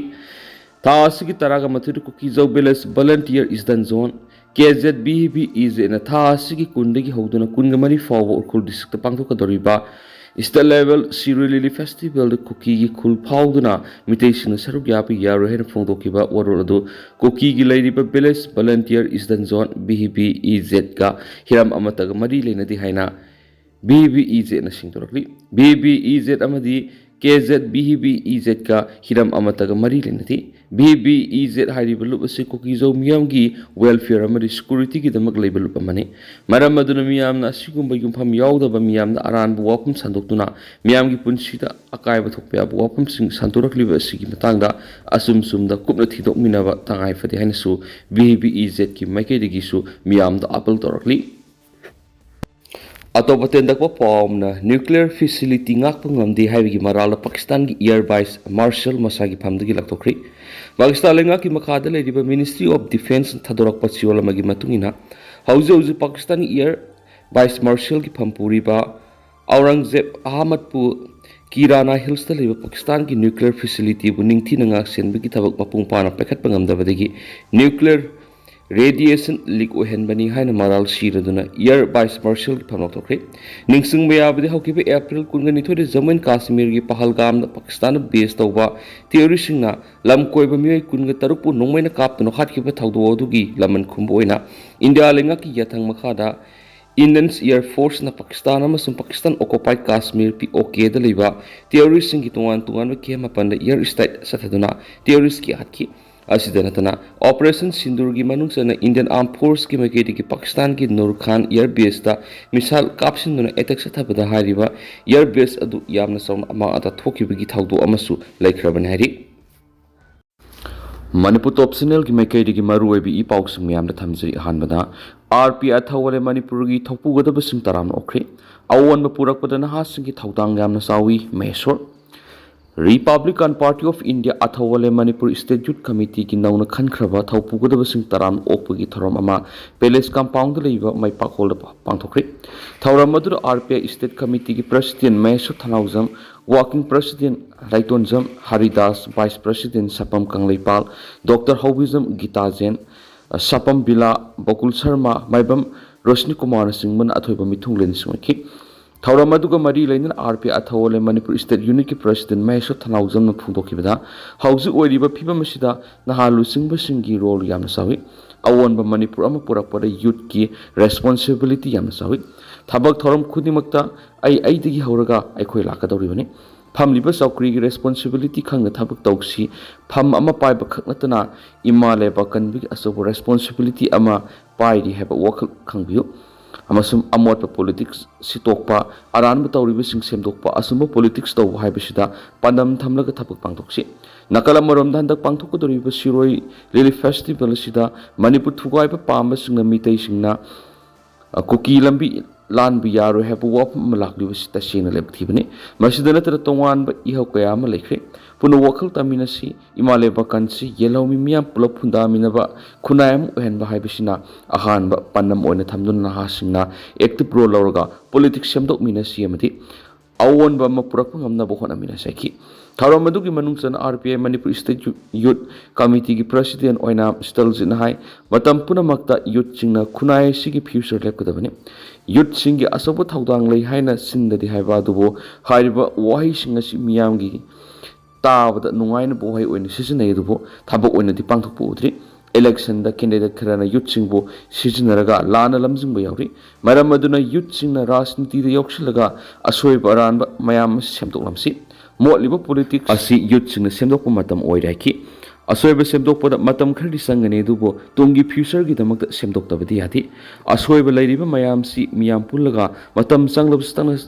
ꯊꯥ ꯑꯁꯤꯒꯤ ꯇꯔꯥꯒ ꯃꯥꯊꯣꯏꯗ ꯀꯨꯀꯤꯖꯧ ꯚꯤꯂꯦꯖ ꯚꯣꯂꯟꯇꯤꯌꯔ ꯏꯁꯇꯔꯟ ꯖꯣꯟ, ꯀꯦ ꯖꯦꯠ ꯚꯤ ꯚꯤ ꯏ ꯖꯦꯠꯅ ꯊꯥ ꯑꯁꯤꯒꯤ ꯀꯨꯟꯗꯒꯤ ꯍꯧꯗꯨꯅ ꯀꯨꯟꯒ ꯃꯔꯤ ꯐꯥꯎꯕ ꯎꯈ꯭ꯔꯨꯜ ꯗꯤꯁꯇ꯭ꯔꯤꯛꯇ ꯄꯥꯡꯊꯣꯛꯀꯗꯧꯔꯤꯕ ꯏꯁꯇꯦꯠ ꯂꯦꯚꯦꯜ ꯁꯤꯔꯣꯏ ꯂꯤꯂꯤ ꯐꯦꯁꯇꯤꯚꯦꯜꯗ ꯀꯨꯀꯤꯒꯤ ꯈꯨꯜ ꯐꯥꯎꯗꯨꯅ ꯃꯤꯇꯩꯁꯤꯡꯅ ꯁꯔꯨꯛ ꯌꯥꯕ ꯌꯥꯔꯣꯏ ꯍꯥꯏꯅ ꯐꯣꯡꯗꯣꯛꯈꯤꯕ ꯋꯥꯔꯣꯜ ꯑꯗꯨ ꯀꯨꯀꯤꯒꯤ ꯂꯩꯔꯤꯕ village volunteer eastern zone, V V E ꯖꯦꯠꯀ ꯍꯤꯔꯝ ꯑꯃꯠꯇꯒ ꯃꯔꯤ ꯂꯩꯅꯗꯦ ꯍꯥꯏꯅ ꯚꯤ ꯚꯤ ꯏ ꯖꯦꯠꯅ ꯁꯦꯡꯗꯣꯔꯛꯂꯤ꯫ ꯚꯤ ꯚꯤ ꯏ ꯖꯦꯠ ꯑꯃꯗꯤ K Z V B E ꯖꯦꯠꯀ ꯍꯤꯔꯝ ꯑꯃꯠꯇꯒ ꯃꯔꯤ ꯂꯩꯅꯗꯦ꯫ ꯚꯤ ꯕꯤ ꯏ ꯖꯦꯠ ꯍꯥꯏꯔꯤꯕ ꯂꯨꯞ ꯑꯁꯤ ꯀꯨꯀꯤꯖꯧ ꯃꯤꯌꯥꯝꯒꯤ welfare ꯑꯃꯗꯤ securityꯒꯤꯗꯃꯛ ꯂꯩꯕ ꯂꯨꯞ ꯑꯃꯅꯤ꯫ ꯃꯔꯝ ꯑꯗꯨꯅ ꯃꯤꯌꯥꯝꯅ ꯑꯁꯤꯒꯨꯝꯕ ꯌꯨꯝꯐꯝ ꯌꯥꯎꯗꯕ ꯃꯤꯌꯥꯝꯗ ꯑꯔꯥꯟꯕ ꯋꯥꯐꯝ ꯁꯟꯗꯣꯛꯇꯨꯅ ꯃꯤꯌꯥꯝꯒꯤ ꯄꯨꯟꯁꯤꯗ ꯑꯀꯥꯏꯕ ꯊꯣꯛꯄ ꯌꯥꯕ ꯋꯥꯐꯝꯁꯤꯡ ꯁꯟꯗꯣꯔꯛꯂꯤꯕ ꯑꯁꯤꯒꯤ ꯃꯇꯥꯡꯗ ꯑꯆꯨꯝ ꯆꯨꯝꯗ ꯀꯨꯞꯅ ꯊꯤꯗꯣꯛꯃꯤꯟꯅꯕ ꯇꯉꯥꯏ ꯐꯗꯦ ꯍꯥꯏꯅꯁꯨ ꯚꯤ ꯕꯤ ꯏ ꯖꯦꯠꯀꯤ ꯃꯥꯏꯀꯩꯗꯒꯤꯁꯨ ꯃꯤꯌꯥꯝꯗ appeal ꯇꯧꯔꯛꯂꯤ꯫ ꯑꯇꯣꯞꯄ ꯇꯦꯟꯗꯛꯄ ꯄꯥꯎ ꯑꯃꯅ, nuclear facility ꯉꯥꯛꯄ ꯉꯝꯗꯦ ꯍꯥꯏꯕꯒꯤ ꯃꯔꯥꯜ ꯄꯥꯀꯤꯁꯇꯥꯟꯒꯤ Air Vice Marshal ꯃꯁꯥꯒꯤ ꯐꯝꯗꯒꯤ ꯂꯧꯊꯣꯛꯈ꯭ꯔꯦ꯫ ꯄꯥꯀꯤꯁꯇꯥꯟ ꯂꯩꯉꯥꯛꯀꯤ ꯃꯈꯥꯗ ꯂꯩꯔꯤꯕ Ministry of Defence ꯊꯥꯗꯣꯔꯛꯄ ꯆꯦꯔꯣꯜ ꯑꯃꯒꯤ ꯃꯇꯨꯡ ꯏꯟꯅ, ꯍꯧꯖꯤꯛ ꯍꯧꯖꯤꯛ ꯄꯥꯀꯤꯁꯇꯥꯟꯒꯤ Air Vice Marshalꯒꯤ ꯐꯝ ꯄꯨꯔꯤꯕ ꯑꯧꯔꯪꯖꯦꯕ ꯑꯍꯃꯗꯄꯨ ꯀꯤꯔꯥꯅꯥ ꯍꯤꯜꯁꯇ ꯂꯩꯕ ꯄꯥꯀꯤꯁꯇꯥꯟꯒꯤ nuclear facilityꯕꯨ ꯅꯤꯡꯊꯤꯅ ꯉꯥꯛꯁꯦꯟꯕꯒꯤ ꯊꯕꯛ ꯃꯄꯨꯡ ꯐꯥꯅ ꯄꯥꯏꯈꯠꯄ ꯉꯝꯗꯕꯗꯒꯤ nuclear radiation leak ꯑꯣꯏꯍꯟꯕꯅꯤ ꯍꯥꯏꯅ ꯃꯔꯥꯜ ꯁꯤꯔꯗꯨꯅ Air Vice Marshalꯒꯤ ꯐꯝ ꯂꯧꯊꯣꯛꯈ꯭ꯔꯦ꯫ ꯅꯤꯡꯁꯤꯡꯕ ꯌꯥꯕꯗꯤ, ꯍꯧꯈꯤꯕ ꯑꯦꯄ꯭ꯔꯤꯜ ꯀꯨꯟꯒ ꯅꯤꯊꯣꯏꯗ ꯖꯝꯃꯨ ꯑꯦꯟ ꯀꯥꯁꯃꯤꯔꯒꯤ ꯄꯍꯜꯒꯥꯝꯗ ꯄꯥꯀꯤꯁꯇꯥꯟꯗ base ꯇꯧꯕ terroristꯁꯤꯡꯅ ꯂꯝ ꯀꯣꯏꯕ ꯃꯤꯑꯣꯏ ꯀꯨꯟꯒ ꯇꯔꯨꯛꯄꯨ ꯅꯣꯡꯃꯩꯅ ꯀꯥꯞꯇꯨꯅ ꯍꯥꯠꯈꯤꯕ ꯊꯧꯗꯣꯛ ꯑꯗꯨꯒꯤ ꯂꯃꯟ ꯈꯨꯝꯕ ꯑꯣꯏꯅ ꯏꯟꯗꯤꯌꯥ ꯂꯩꯉꯥꯛꯀꯤ ꯌꯥꯊꯪ ꯃꯈꯥꯗ Indian Air Forceꯅ ꯄꯥꯀꯤꯁꯇꯥꯟ ꯑꯃꯁꯨꯡ ꯄꯥꯀꯤꯁꯇꯥꯟ occupied ꯀꯥꯁꯃꯤꯔ, ꯄꯤ ꯑꯣ ꯀꯦꯗ ꯂꯩꯕ terroristꯁꯤꯡꯒꯤ ꯇꯣꯉꯥꯟ ꯇꯣꯉꯥꯟꯕ camp ꯃꯥꯄꯟꯗ air strike ꯆꯠꯊꯗꯨꯅ terrorist ꯀꯌꯥ ꯍꯥꯠꯈꯤ꯫ ꯑꯁꯤꯗ ꯅꯠꯇꯅ, Operation Sindoorꯒꯤ ꯃꯅꯨꯡ ꯆꯟꯅ Indian Armed Forceꯀꯤ ꯃꯥꯏꯀꯩꯗꯒꯤ ꯄꯥꯀꯤꯁꯇꯥꯟꯒꯤ ꯅꯨꯔ ꯈꯥꯟ air baseꯇ missile ꯀꯥꯞꯁꯤꯟꯗꯨꯅ attack ꯆꯠꯊꯕꯗ ꯍꯥꯏꯔꯤꯕ air base ꯑꯗꯨ ꯌꯥꯝꯅ ꯆꯥꯎꯅ ꯑꯃꯥꯡ ꯑꯇꯥ ꯊꯣꯛꯈꯤꯕꯒꯤ ꯊꯧꯗꯣꯛ ꯑꯃꯁꯨ ꯂꯩꯈ꯭ꯔꯕꯅꯤ ꯍꯥꯏꯔꯤ꯫ ꯃꯅꯤꯄꯨꯔ Top Channelꯒꯤ ꯃꯥꯏꯀꯩꯗꯒꯤ ꯃꯔꯨꯑꯣꯏꯕ ꯏ ꯄꯥꯎꯁꯤꯡ ꯃꯌꯥꯝꯗ ꯊꯝꯖꯔꯤ꯫ ꯑꯍꯥꯟꯕꯗ, ꯑꯥꯔ ꯄꯤ ꯑꯊꯧꯋꯥꯂꯦ ꯃꯅꯤꯄꯨꯔꯒꯤ ꯊꯣꯛꯄꯨꯒꯗꯕꯁꯤꯡ ꯇꯔꯥꯝꯅ ꯑꯣꯛꯈ꯭ꯔꯦ꯫ ꯑꯑꯣꯟꯕ ꯄꯨꯔꯛꯄꯗ ꯅꯍꯥꯁꯤꯡꯒꯤ ꯊꯧꯗꯥꯡ ꯌꯥꯝꯅ ꯆꯥꯎꯏ, ꯃꯍꯦꯁꯣꯔ꯫ Republican Party of India ꯑꯊꯧꯋꯥꯂꯦ Manipur State Youth Committeeꯒꯤ ꯅꯧꯅ ꯈꯟꯈ꯭ꯔꯕ ꯊꯧꯄꯨꯒꯗꯕꯁꯤꯡ ꯇꯔꯥꯝꯅ ꯑꯣꯛꯄꯒꯤ ꯊꯧꯔꯝ ꯑꯃ Palace Compoundꯗ ꯂꯩꯕ ꯃꯩꯄꯥꯛ Hallꯗ ꯄꯥꯡꯊꯣꯛꯈ꯭ꯔꯦ꯫ ꯊꯧꯔꯝ ꯑꯗꯨꯗ ꯑꯥꯔ ꯄꯤ ꯑꯥꯏ State Committeeꯒꯤ President Maheshor Thanaojam, Working President Leitonjam Haridas, Vice President Sapam Kangleipal, Doctor Houbijam Gitajen, Sapam Bila, Bakul Sharma, Maibam Roshni ꯀꯨꯃꯥꯔꯅꯆꯤꯡꯕꯅ ꯑꯊꯣꯏꯕ ꯃꯤꯊꯨꯡꯂꯦꯟꯁꯤꯡ ꯑꯣꯏꯈꯤ꯫ ꯊꯧꯔꯝ ꯑꯗꯨꯒ ꯃꯔꯤ ꯂꯩꯅꯅ ꯑꯥꯔ ꯄꯤ ꯑꯊꯧꯋꯥꯂꯦ ꯃꯅꯤꯄꯨꯔ State Unitꯀꯤ President ꯃꯍꯦꯁꯣꯔ ꯊꯅꯥꯎꯖꯝꯅ ꯐꯣꯡꯗꯣꯛꯈꯤꯕꯗ, ꯍꯧꯖꯤꯛ ꯑꯣꯏꯔꯤꯕ ꯐꯤꯕꯝ ꯑꯁꯤꯗ ꯅꯍꯥ ꯂꯨꯆꯤꯡꯕꯁꯤꯡꯒꯤ role ꯌꯥꯝꯅ ꯆꯥꯎꯏ꯫ ꯑꯑꯣꯟꯕ ꯃꯅꯤꯄꯨꯔ ꯑꯃ ꯄꯨꯔꯛꯄꯗ youthꯀꯤ responsibility ꯌꯥꯝꯅ ꯆꯥꯎꯏ꯫ ꯊꯕꯛ ꯊꯧꯔꯝ ꯈꯨꯗꯤꯡꯃꯛꯇ ꯑꯩ ꯑꯩꯗꯒꯤ ꯍꯧꯔꯒ ꯑꯩꯈꯣꯏ ꯂꯥꯛꯀꯗꯧꯔꯤꯕꯅꯤ꯫ ꯐꯝꯂꯤꯕ ꯆꯧꯀ꯭ꯔꯤꯒꯤ responsibility ꯈꯪꯅ ꯊꯕꯛ ꯇꯧꯁꯤ꯫ ꯐꯝ ꯑꯃ ꯄꯥꯏꯕ ꯈꯛ ꯅꯠꯇꯅ ꯏꯃꯥ ꯂꯩꯕꯥꯛ ꯀꯟꯕꯒꯤ ꯑꯆꯧꯕ responsibility ꯑꯃ ꯄꯥꯏꯔꯤ ꯍꯥꯏꯕ ꯋꯥꯈꯜ ꯈꯪꯕꯤꯌꯨ꯫ ꯑꯃꯁꯨꯡ ꯑꯃꯣꯠꯄ politics ꯁꯤꯇꯣꯛꯄ, ꯑꯔꯥꯟꯕ ꯇꯧꯔꯤꯕꯁꯤꯡ ꯁꯦꯝꯗꯣꯛꯄ, ꯑꯆꯨꯝꯕ politics ꯇꯧꯕ ꯍꯥꯏꯕꯁꯤꯗ ꯄꯥꯟꯗꯝ ꯊꯝꯂꯒ ꯊꯕꯛ ꯄꯥꯡꯊꯣꯛꯁꯤ꯫ ꯅꯥꯀꯜ ꯑꯃꯔꯣꯝꯗ, ꯍꯟꯗꯛ ꯄꯥꯡꯊꯣꯛꯀꯗꯧꯔꯤꯕ ꯁꯤꯔꯣꯏ ꯂꯤꯂꯤ festival ꯑꯁꯤꯗ ꯃꯅꯤꯄꯨꯔ ꯊꯨꯒꯥꯏꯕ ꯄꯥꯝꯕꯁꯤꯡꯅ, ꯃꯤꯇꯩꯁꯤꯡꯅ, ꯑ, ꯀꯨꯀꯤ ꯂꯝꯕꯤ ꯂꯥꯟꯕ ꯌꯥꯔꯣꯏ ꯍꯥꯏꯕ ꯋꯥꯐꯝ ꯑꯃ ꯂꯥꯛꯂꯤꯕꯁꯤ ꯇꯁꯦꯡꯅ ꯂꯥꯏꯕꯛ ꯊꯤꯕꯅꯤ꯫ ꯃꯁꯤꯗ ꯅꯠꯇꯅ ꯇꯣꯉꯥꯟꯕ ꯏꯍꯧ ꯀꯌꯥ ꯑꯃ ꯂꯩꯈ꯭ꯔꯦ꯫ ꯄꯨꯟꯅ ꯋꯥꯈꯜ ꯇꯥꯃꯤꯟꯅꯁꯤ, ꯏꯃꯥ ꯂꯩꯕꯥꯛ ꯀꯟꯁꯤ, ꯌꯦꯜꯍꯧꯃꯤ ꯃꯤꯌꯥꯝ ꯄꯨꯂꯞ ꯈꯨꯟꯗꯥꯃꯤꯟꯅꯕ ꯈꯨꯟꯅꯥꯏ ꯑꯃ ꯑꯣꯏꯍꯟꯕ ꯍꯥꯏꯕꯁꯤꯅ ꯑꯍꯥꯟꯕ ꯄꯥꯟꯗꯝ ꯑꯣꯏꯅ ꯊꯝꯗꯨꯅ ꯅꯍꯥꯁꯤꯡꯅ active role ꯂꯧꯔꯒ politics ꯁꯦꯝꯗꯣꯛꯃꯤꯟꯅꯁꯤ ꯑꯃꯗꯤ ꯑꯑꯣꯟꯕ ꯑꯃ ꯄꯨꯔꯛꯄ ꯉꯝꯅꯕ ꯍꯣꯠꯅꯃꯤꯟꯅꯁꯤ ꯍꯥꯏꯈꯤ꯫ ꯊꯧꯔꯝ ꯑꯗꯨꯒꯤ ꯃꯅꯨꯡ ꯆꯟꯅ R P I Manipur State Youth Committee ꯒꯤ president ꯑꯣꯏꯅ ꯁꯤꯇꯜꯖꯤꯠꯅ ꯍꯥꯏ, ꯃꯇꯝ ꯄꯨꯝꯅꯃꯛꯇ youth ꯁꯤꯡꯅ ꯈꯨꯟꯅꯥꯏ ꯑꯁꯤꯒꯤ future ꯂꯦꯞꯀꯗꯕꯅꯤ꯫ Youth ꯁꯤꯡꯒꯤ ꯑꯆꯧꯕ ꯊꯧꯗꯥꯡ ꯂꯩ ꯍꯥꯏꯅ ꯁꯤꯟꯗꯗꯤ ꯍꯥꯏꯕ ꯑꯗꯨꯕꯨ ꯍꯥꯏꯔꯤꯕ ꯋꯥꯍꯩꯁꯤꯡ ꯑꯁꯤ ꯃꯤꯌꯥꯝꯒꯤ ꯇꯥꯕꯗ ꯅꯨꯡꯉꯥꯏꯅꯕ ꯋꯥꯍꯩ ꯑꯣꯏꯅ ꯁꯤꯖꯤꯟꯅꯩ, ꯑꯗꯨꯕꯨ ꯊꯕꯛ ꯑꯣꯏꯅꯗꯤ ꯄꯥꯡꯊꯣꯛꯄ ꯎꯗ꯭ꯔꯤ꯫ Election ꯗ candidate ꯈꯔꯅ youth ꯁꯤꯡꯕꯨ ꯁꯤꯖꯤꯟꯅꯔꯒ ꯂꯥꯟꯅ ꯂꯝꯖꯤꯡꯕ ꯌꯥꯎꯔꯤ꯫ ꯃꯔꯝ ꯑꯗꯨꯅ youth ꯁꯤꯡꯅ ꯔꯥꯖꯅꯤꯇꯤꯗ ꯌꯥꯎꯁꯤꯜꯂꯒ ꯑꯁꯣꯏꯕ ꯑꯔꯥꯟꯕ ꯃꯌꯥꯝ ꯑꯃ ꯁꯦꯝꯗꯣꯛꯂꯝꯁꯤ꯫ ꯃꯣꯠꯂꯤꯕ politics ꯑꯁꯤ youth ꯁꯤꯡꯅ ꯁꯦꯝꯗꯣꯛꯄ ꯃꯇꯝ ꯑꯣꯏꯔꯦ ꯍꯥꯏꯈꯤ꯫ ꯑꯁꯣꯏꯕ ꯁꯦꯝꯗꯣꯛꯄꯗ ꯃꯇꯝ ꯈꯔꯗꯤ ꯆꯪꯒꯅꯤ, ꯑꯗꯨꯕꯨ ꯇꯨꯡꯒꯤ future ꯒꯤꯗꯃꯛꯇ ꯁꯦꯝꯗꯣꯛꯇꯕꯗꯤ ꯌꯥꯗꯦ꯫ ꯑꯁꯣꯏꯕ ꯂꯩꯔꯤꯕ ꯃꯌꯥꯝꯁꯤ ꯃꯤꯌꯥꯝ ꯄꯨꯜꯂꯒ ꯃꯇꯝ ꯆꯪꯂꯕꯁꯨ ꯇꯞꯅ,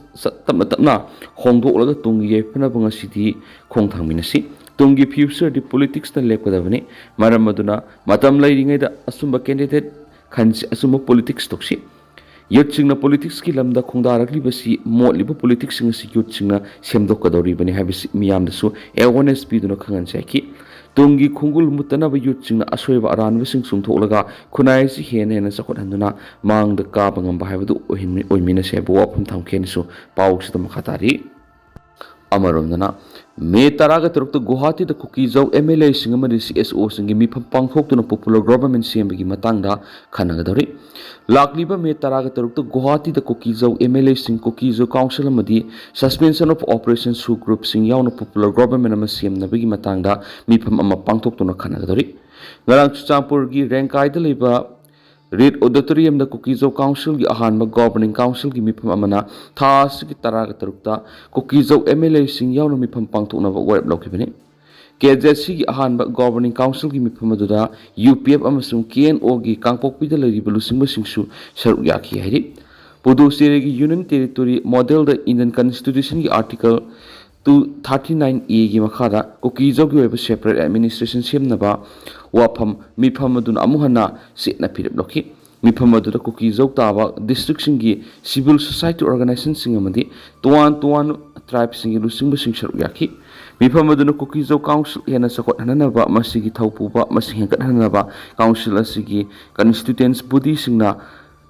ꯇꯞꯅ ꯇꯞꯅ ꯍꯣꯡꯗꯣꯛꯂꯒ ꯇꯨꯡꯒꯤ ꯌꯥꯏꯐꯅꯕ ꯉꯁꯤꯗꯤ ꯈꯣꯡ ꯊꯥꯡꯃꯤꯟꯅꯁꯤ꯫ ꯇꯨꯡꯒꯤ future ꯗꯤ politics ꯇ ꯂꯦꯞꯀꯗꯕꯅꯤ꯫ ꯃꯔꯝ ꯑꯗꯨꯅ ꯃꯇꯝ ꯂꯩꯔꯤꯉꯩꯗ ꯑꯆꯨꯝꯕ candidate ꯈꯟꯁꯤ, ꯑꯆꯨꯝꯕ politics ꯇꯧꯁꯤ꯫ Youth ꯁꯤꯡꯅ politics ꯀꯤ ꯂꯝꯗ ꯈꯣꯡꯗꯥꯔꯛꯂꯤꯕꯁꯤ, ꯃꯣꯠꯂꯤꯕ politics ꯁꯤꯡ ꯑꯁꯤ youth ꯁꯤꯡꯅ ꯁꯦꯝꯗꯣꯛꯀꯗꯧꯔꯤꯕꯅꯤ ꯍꯥꯏꯕꯁꯤ ꯃꯤꯌꯥꯝꯗꯁꯨ awareness ꯄꯤꯗꯨꯅ ꯈꯪꯍꯟꯖꯈꯤ꯫ ꯇꯨꯡꯒꯤ ꯈꯣꯡꯒꯨꯜ ꯃꯨꯠꯇꯅꯕ youth ꯁꯤꯡꯅ ꯑꯁꯣꯏꯕ ꯑꯔꯥꯟꯕꯁꯤꯡ ꯆꯨꯝꯊꯣꯛꯂꯒ ꯈꯨꯟꯅꯥꯏ ꯑꯁꯤ ꯍꯦꯟꯅ ꯍꯦꯟꯅ ꯆꯥꯎꯈꯠꯍꯟꯗꯨꯅ ꯃꯥꯡꯗ ꯀꯥꯕ ꯉꯝꯕ ꯍꯥꯏꯕꯗꯨ ꯑꯣꯏꯍꯟꯃꯤ-, ꯑꯣꯏꯃꯤꯟꯅꯁꯤ ꯍꯥꯏꯕ ꯋꯥꯐꯝ ꯊꯝꯈꯤ ꯍꯥꯏꯅꯁꯨ ꯄꯥꯎꯁꯤꯗ ꯃꯈꯥ ꯇꯥꯔꯤ꯫ ꯑꯃꯔꯣꯝꯗꯅ, ꯃꯦ ꯇꯔꯥꯒ ꯇꯔꯨꯛꯇ ꯒꯨꯋꯥꯍꯥꯇꯤꯗ ꯀꯨꯀꯤꯖꯧ M L A ꯁꯤꯡ ꯑꯃꯗꯤ C S O ꯁꯤꯡꯒꯤ ꯃꯤꯐꯝ ꯄꯥꯡꯊꯣꯛꯇꯨꯅ popular government ꯁꯦꯝꯕꯒꯤ ꯃꯇꯥꯡꯗ ꯈꯟꯅꯒꯗꯧꯔꯤ꯫ ꯂꯥꯛꯂꯤꯕ ꯃꯦ ꯇꯔꯥꯒ ꯇꯔꯨꯛꯇ ꯒꯨꯋꯥꯍꯥꯇꯤꯗ ꯀꯨꯀꯤꯖꯧ M L A ꯁꯤꯡ, ꯀꯨꯀꯤꯖꯧ council ꯑꯃꯗꯤ suspension of operation ꯁꯨ group ꯁꯤꯡ ꯌꯥꯎꯅ popular government ꯑꯃ ꯁꯦꯝꯅꯕꯒꯤ ꯃꯇꯥꯡꯗ ꯃꯤꯐꯝ ꯑꯃ ꯄꯥꯡꯊꯣꯛꯇꯨꯅ ꯈꯟꯅꯒꯗꯧꯔꯤ꯫ ꯉꯔꯥꯡ ꯆꯨꯔꯆꯥꯟꯄꯨꯔꯒꯤ ꯔꯦꯡꯀꯥꯏꯗ ꯂꯩꯕ ꯔꯤꯠ ꯑꯣꯗꯤꯇꯣꯔꯤꯌꯝꯗ ꯀꯨꯀꯤꯖꯧ ꯀꯥꯎꯟꯁꯤꯜꯒꯤ ꯑꯍꯥꯟꯕ ꯒꯣꯕꯔꯅꯤꯡ ꯀꯥꯎꯟꯁꯤꯜꯒꯤ ꯃꯤꯐꯝ ꯑꯃꯅ ꯊꯥ ꯑꯁꯤꯒꯤ ꯇꯔꯥꯒ ꯇꯔꯨꯛꯇ ꯀꯨꯀꯤꯖꯧ ꯑꯦꯝ ꯑꯦꯜ ꯑꯦꯁꯤꯡ ꯌꯥꯎꯅ ꯃꯤꯐꯝ ꯄꯥꯡꯊꯣꯛꯅꯕ ꯋꯥꯔꯦꯞ ꯂꯧꯈꯤꯕꯅꯤ꯫ ꯀꯦ ꯖꯦꯠ ꯁꯤꯒꯤ ꯑꯍꯥꯟꯕ ꯒꯣꯕꯔꯅꯤꯡ ꯀꯥꯎꯟꯁꯤꯜꯒꯤ ꯃꯤꯐꯝ ꯑꯗꯨꯗ ꯌꯨ ꯄꯤ ꯑꯦꯐ ꯑꯃꯁꯨꯡ ꯀꯦ ꯑꯦꯟ ꯑꯣꯒꯤ ꯀꯥꯡꯄꯣꯛꯄꯤꯗ ꯂꯩꯔꯤꯕ ꯂꯨꯆꯤꯡꯕꯁꯤꯡꯁꯨ ꯁꯔꯨꯛ ꯌꯥꯈꯤ ꯍꯥꯏꯔꯤ꯫ ꯄꯨꯗꯨꯆꯦꯔꯤꯒꯤ ꯌꯨꯅꯤꯌꯟ ꯇꯦꯔꯤꯇꯣꯔꯤ ꯃꯣꯗꯦꯜꯗ ꯏꯟꯗꯤꯌꯟ ꯀꯟꯁꯇꯤꯇ꯭ꯌꯨꯁꯟꯒꯤ ꯑꯥꯔꯇꯤꯀꯜ ꯇꯨ ꯊꯥꯔꯇꯤ ꯅꯥꯏꯟ ꯑꯦꯒꯤ ꯃꯈꯥꯗ ꯀꯨꯀꯤꯖꯧꯒꯤ ꯑꯣꯏꯕ ꯁꯦꯄꯔꯦꯠ ꯑꯦꯗꯃꯤꯅꯤꯁꯇ꯭ꯔꯦꯁꯟ ꯁꯦꯝꯅꯕ ꯋꯥꯐꯝ ꯃꯤꯐꯝ ꯑꯗꯨꯅ ꯑꯃꯨꯛ ꯍꯟꯅ ꯆꯦꯠꯅ ꯐꯤꯔꯦꯞ ꯂꯧꯈꯤ꯫ ꯃꯤꯐꯝ ꯑꯗꯨꯗ ꯀꯨꯀꯤꯖꯧ ꯇꯥꯕ ꯗꯤꯁꯇ꯭ꯔꯤꯛꯁꯤꯡꯒꯤ ꯁꯤꯚꯤꯜ ꯁꯣꯁꯥꯏꯇꯤ ꯑꯣꯔꯒꯅꯥꯏꯖꯦꯁꯟꯁꯤꯡ ꯑꯃꯗꯤ ꯇꯣꯉꯥꯟ ꯇꯣꯉꯥꯟꯕ ꯇ꯭ꯔꯥꯏꯕꯁꯤꯡꯒꯤ ꯂꯨꯆꯤꯡꯕꯁꯤꯡ ꯁꯔꯨꯛ ꯌꯥꯈꯤ꯫ ꯃꯤꯐꯝ ꯑꯗꯨꯅ ꯀꯨꯀꯤꯖꯧ ꯀꯥꯎꯟꯁꯤꯜ ꯍꯦꯟꯅ ꯆꯥꯎꯈꯠꯍꯟꯅꯅꯕ, ꯃꯁꯤꯒꯤ ꯊꯧꯄꯨꯕ, ꯃꯁꯤꯡ ꯍꯦꯟꯒꯠꯍꯟꯅꯕ, ꯀꯥꯎꯟꯁꯤꯜ ꯑꯁꯤꯒꯤ ꯀꯟꯁꯇꯤꯇ꯭ꯌꯨꯌꯦꯟꯁ ꯕꯣꯗꯤꯁꯤꯡꯅ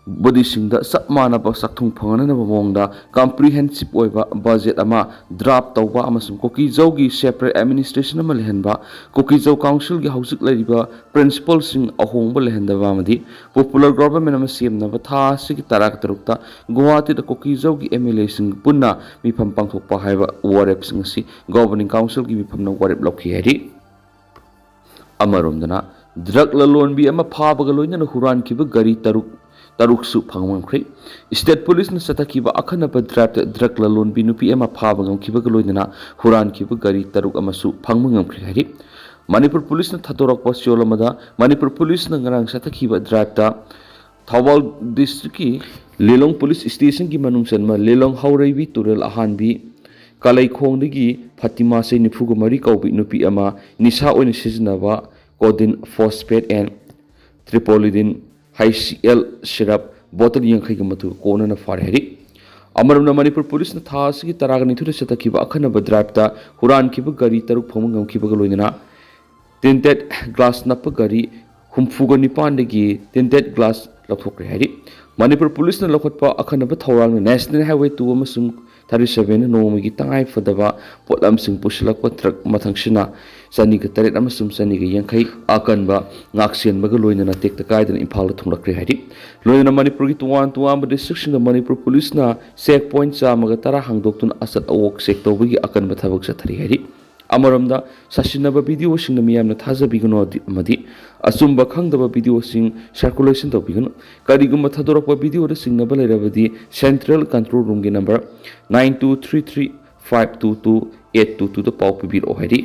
ꯕꯣꯗꯤꯁꯤꯡꯗ ꯆꯞ ꯃꯥꯟꯅꯕ ꯆꯥꯛꯊꯨꯡ ꯐꯪꯍꯟꯅꯕ ꯃꯑꯣꯡꯗ ꯀꯝꯄ꯭ꯔꯤꯍꯦꯟꯁꯤꯞ ꯑꯣꯏꯕ ꯕꯖꯦꯠ ꯑꯃ ꯗ꯭ꯔꯥꯐ ꯇꯧꯕ ꯑꯃꯁꯨꯡ ꯀꯨꯀꯤꯖꯧꯒꯤ ꯁꯦꯄꯔꯦꯠ ꯑꯦꯗꯃꯤꯅꯤꯁꯇ꯭ꯔꯦꯁꯟ ꯑꯃ ꯂꯩꯍꯟꯕ, ꯀꯨꯀꯤꯖꯧ ꯀꯥꯎꯟꯁꯤꯜꯒꯤ ꯍꯧꯖꯤꯛ ꯂꯩꯔꯤꯕ ꯄ꯭ꯔꯤꯟꯁꯤꯄꯜꯁꯤꯡ ꯑꯍꯣꯡꯕ ꯂꯩꯍꯟꯗꯕ ꯑꯃꯗꯤ ꯄꯣꯄꯨꯂꯔ ꯒꯣꯚꯔꯟꯃꯦꯟ ꯑꯃ ꯁꯦꯝꯅꯕ ꯊꯥ ꯑꯁꯤꯒꯤ ꯇꯔꯥꯒ ꯇꯔꯨꯛꯇ ꯒꯨꯋꯥꯍꯥꯇꯤꯗ ꯀꯨꯀꯤꯖꯧꯒꯤ ꯑꯦꯝ ꯑꯦꯜ ꯑꯦꯁꯤꯡ ꯄꯨꯟꯅ ꯃꯤꯐꯝ ꯄꯥꯡꯊꯣꯛꯄ ꯍꯥꯏꯕ ꯋꯥꯔꯦꯞꯁꯤꯡ ꯑꯁꯤ ꯒꯣꯕꯔꯅꯤꯡ ꯀꯥꯎꯟꯁꯤꯜꯒꯤ ꯃꯤꯐꯝꯅ ꯋꯥꯔꯦꯞ ꯂꯧꯈꯤ ꯍꯥꯏꯔꯤ꯫ ꯑꯃꯔꯣꯝꯗꯅ, ꯗ꯭ꯔꯒ ꯂꯂꯣꯟꯕꯤ ꯑꯃ ꯐꯥꯕꯒ ꯂꯣꯏꯅꯅ ꯍꯨꯔꯥꯟꯈꯤꯕ ꯒꯥꯔꯤ ꯇꯔꯨꯛ, ꯇꯔꯨꯛꯁꯨ ꯐꯪꯕ ꯉꯝꯈ꯭ꯔꯦ꯫ ꯁ꯭ꯇꯦꯠ ꯄꯨꯂꯤꯁꯅ ꯆꯠꯊꯈꯤꯕ ꯑꯈꯟꯅꯕ ꯗ꯭ꯔꯥꯏꯚꯇ ꯗ꯭ꯔꯒ ꯂꯂꯣꯟꯕꯤ ꯅꯨꯄꯤ ꯑꯃ ꯐꯥꯕ ꯉꯝꯈꯤꯕꯒ ꯂꯣꯏꯅꯅ ꯍꯨꯔꯥꯟꯈꯤꯕ ꯒꯥꯔꯤ ꯇꯔꯨꯛ ꯑꯃꯁꯨ ꯐꯪꯕ ꯉꯝꯈ꯭ꯔꯦ ꯍꯥꯏꯔꯤ꯫ ꯃꯅꯤꯄꯨꯔ ꯄꯨꯂꯤꯁꯅ ꯊꯥꯗꯣꯔꯛꯄ ꯆꯌꯣꯜ ꯑꯃꯗ ꯃꯅꯤꯄꯨꯔ ꯄꯨꯂꯤꯁꯅ ꯉꯔꯥꯡ ꯆꯠꯊꯈꯤꯕ ꯗ꯭ꯔꯥꯏꯚꯇ ꯊꯧꯕꯥꯜ ꯗꯤꯁꯇ꯭ꯔꯤꯛꯀꯤ ꯂꯤꯂꯣꯡ ꯄꯨꯂꯤꯁ ꯁ꯭ꯇꯦꯁꯟꯒꯤ ꯃꯅꯨꯡ ꯆꯟꯕ ꯂꯤꯂꯣꯡ ꯍꯧꯔꯩꯕꯤ ꯇꯨꯔꯦꯜ ꯑꯍꯥꯟꯕꯤ ꯀꯂꯩꯈꯣꯡꯗꯒꯤ ꯐꯇꯤꯃꯥ ꯆꯍꯤ ꯅꯤꯐꯨꯒ ꯃꯔꯤ ꯀꯧꯕꯤ ꯅꯨꯄꯤ ꯑꯃ ꯅꯤꯁꯥ ꯑꯣꯏꯅ ꯁꯤꯖꯤꯟꯅꯕ codeine phosphate and triprolidine H C L syrup ꯕꯣꯇꯜ ꯌꯥꯡꯈꯩꯒ ꯃꯥꯊꯣꯏ ꯀꯣꯟꯅꯅ ꯐꯥꯔꯦ ꯍꯥꯏꯔꯤ꯫ ꯑꯃꯔꯣꯝꯗ, ꯃꯅꯤꯄꯨꯔ ꯄꯨꯂꯤꯁꯅ ꯊꯥ ꯑꯁꯤꯒꯤ ꯇꯔꯥꯒ ꯅꯤꯊꯣꯏꯗ ꯆꯠꯊꯈꯤꯕ ꯑꯈꯟꯅꯕ ꯗ꯭ꯔꯥꯏꯚꯇ ꯍꯨꯔꯥꯟꯈꯤꯕ ꯒꯥꯔꯤ ꯇꯔꯨꯛ ꯐꯪꯕ ꯉꯝꯈꯤꯕꯒ ꯂꯣꯏꯅꯅ ꯇꯤꯟꯇꯦꯠ ꯒ꯭ꯂꯥꯁ ꯅꯞꯄ ꯒꯥꯔꯤ ꯍꯨꯝꯐꯨꯒ ꯅꯤꯄꯥꯟꯗꯒꯤ ꯇꯤꯟꯇꯦꯠ ꯒ꯭ꯂꯥꯁ ꯂꯧꯊꯣꯛꯈ꯭ꯔꯦ ꯍꯥꯏꯔꯤ꯫ ꯃꯅꯤꯄꯨꯔ ꯄꯨꯂꯤꯁꯅ ꯂꯧꯈꯠꯄ ꯑꯈꯟꯅꯕ ꯊꯧꯔꯥꯡꯅ ꯅꯦꯁꯅꯦꯜ ꯍꯥꯏꯋꯦ ꯇꯨ ꯑꯃꯁꯨꯡ ꯊꯥꯔꯇꯤ ꯁꯚꯦꯟ ꯅꯣꯡꯃꯒꯤ ꯇꯉꯥꯏ ꯐꯗꯕ ꯄꯣꯠꯂꯝꯁꯤꯡ ꯄꯨꯁꯤꯜꯂꯛꯄ ꯇ꯭ꯔꯛ ꯃꯊꯪꯁꯤꯅ ꯆꯅꯤꯒ ꯇꯔꯦꯠ ꯑꯃꯁꯨꯡ ꯆꯅꯤꯒ ꯌꯥꯡꯈꯩ ꯑꯀꯟꯕ ꯉꯥꯛꯁꯦꯟꯕꯒ ꯂꯣꯏꯅꯅ ꯇꯦꯛꯇ ꯀꯥꯏꯗꯅ ꯏꯝꯐꯥꯜꯗ ꯊꯨꯡꯂꯛꯈ꯭ꯔꯦ ꯍꯥꯏꯔꯤ꯫ ꯂꯣꯏꯅꯅ ꯃꯅꯤꯄꯨꯔꯒꯤ ꯇꯣꯉꯥꯟ ꯇꯣꯉꯥꯟꯕ ꯗꯤꯁꯇ꯭ꯔꯤꯛꯁꯤꯡꯗ ꯃꯅꯤꯄꯨꯔ ꯄꯨꯂꯤꯁꯅ ꯆꯦꯛ ꯄꯣꯏꯟꯠ ꯆꯥꯝꯃꯒ ꯇꯔꯥ ꯍꯥꯡꯗꯣꯛꯇꯨꯅ ꯑꯆꯠ ꯑꯋꯣꯛ ꯆꯦꯛ ꯇꯧꯕꯒꯤ ꯑꯀꯟꯕ ꯊꯕꯛ ꯆꯠꯊꯔꯤ ꯍꯥꯏꯔꯤ꯫ ꯑꯃꯔꯣꯝꯗ, ꯁꯥꯁꯤꯟꯅꯕ ꯚꯤꯗꯤꯑꯣꯁꯤꯡꯗ ꯃꯤꯌꯥꯝꯅ ꯊꯥꯖꯕꯤꯒꯅꯨ ꯑꯗꯤ-, ꯑꯃꯗꯤ ꯑꯆꯨꯝꯕ ꯈꯪꯗꯕ ꯚꯤꯗꯤꯑꯣꯁꯤꯡ circulation ꯇꯧꯕꯤꯒꯅꯨ꯫ ꯀꯔꯤꯒꯨꯝꯕ ꯊꯥꯗꯣꯔꯛꯄ ꯚꯤꯗꯤꯑꯣꯗ ꯆꯤꯡꯅꯕ ꯂꯩꯔꯕꯗꯤ Central Control Roomꯒꯤ number nine two three three five two two eight two twoꯗ ꯄꯥꯎ ꯄꯤꯕꯤꯔꯛꯑꯣ ꯍꯥꯏꯔꯤ꯫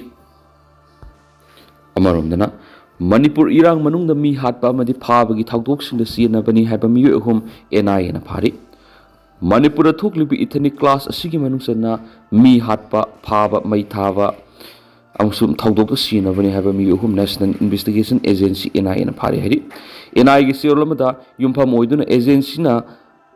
ꯑꯃꯔꯣꯝꯗꯅ, ꯃꯅꯤꯄꯨꯔ ꯏꯔꯥꯡ ꯃꯅꯨꯡꯗ ꯃꯤ ꯍꯥꯠꯄ ꯑꯃꯗꯤ ꯐꯥꯕꯒꯤ ꯊꯧꯗꯣꯛꯁꯤꯡꯗ ꯆꯦꯟꯅꯕꯅꯤ ꯍꯥꯏꯕ ꯃꯤꯑꯣꯏ ꯑꯍꯨꯝ NIAꯅ ꯐꯥꯔꯤ꯫ ꯃꯅꯤꯄꯨꯔꯗ ꯊꯣꯛꯂꯤꯕ ethnic clash ꯑꯁꯤꯒꯤ ꯃꯅꯨꯡ ꯆꯟꯅ ꯃꯤ ꯍꯥꯠꯄ, ꯐꯥꯕ, ꯃꯩ ꯊꯥꯕ ꯑꯃꯁꯨꯡ ꯊꯧꯗꯣꯛꯇ ꯆꯦꯟꯅꯕꯅꯤ ꯍꯥꯏꯕ ꯃꯤꯑꯣꯏ ꯑꯍꯨꯝ National Investigation Agency, NIAꯅ ꯐꯥꯔꯦ ꯍꯥꯏꯔꯤ꯫ NIAꯒꯤ ꯆꯦꯔꯣꯜ ꯑꯃꯗ ꯌꯨꯝꯐꯝ ꯑꯣꯏꯗꯨꯅ agencyꯅ,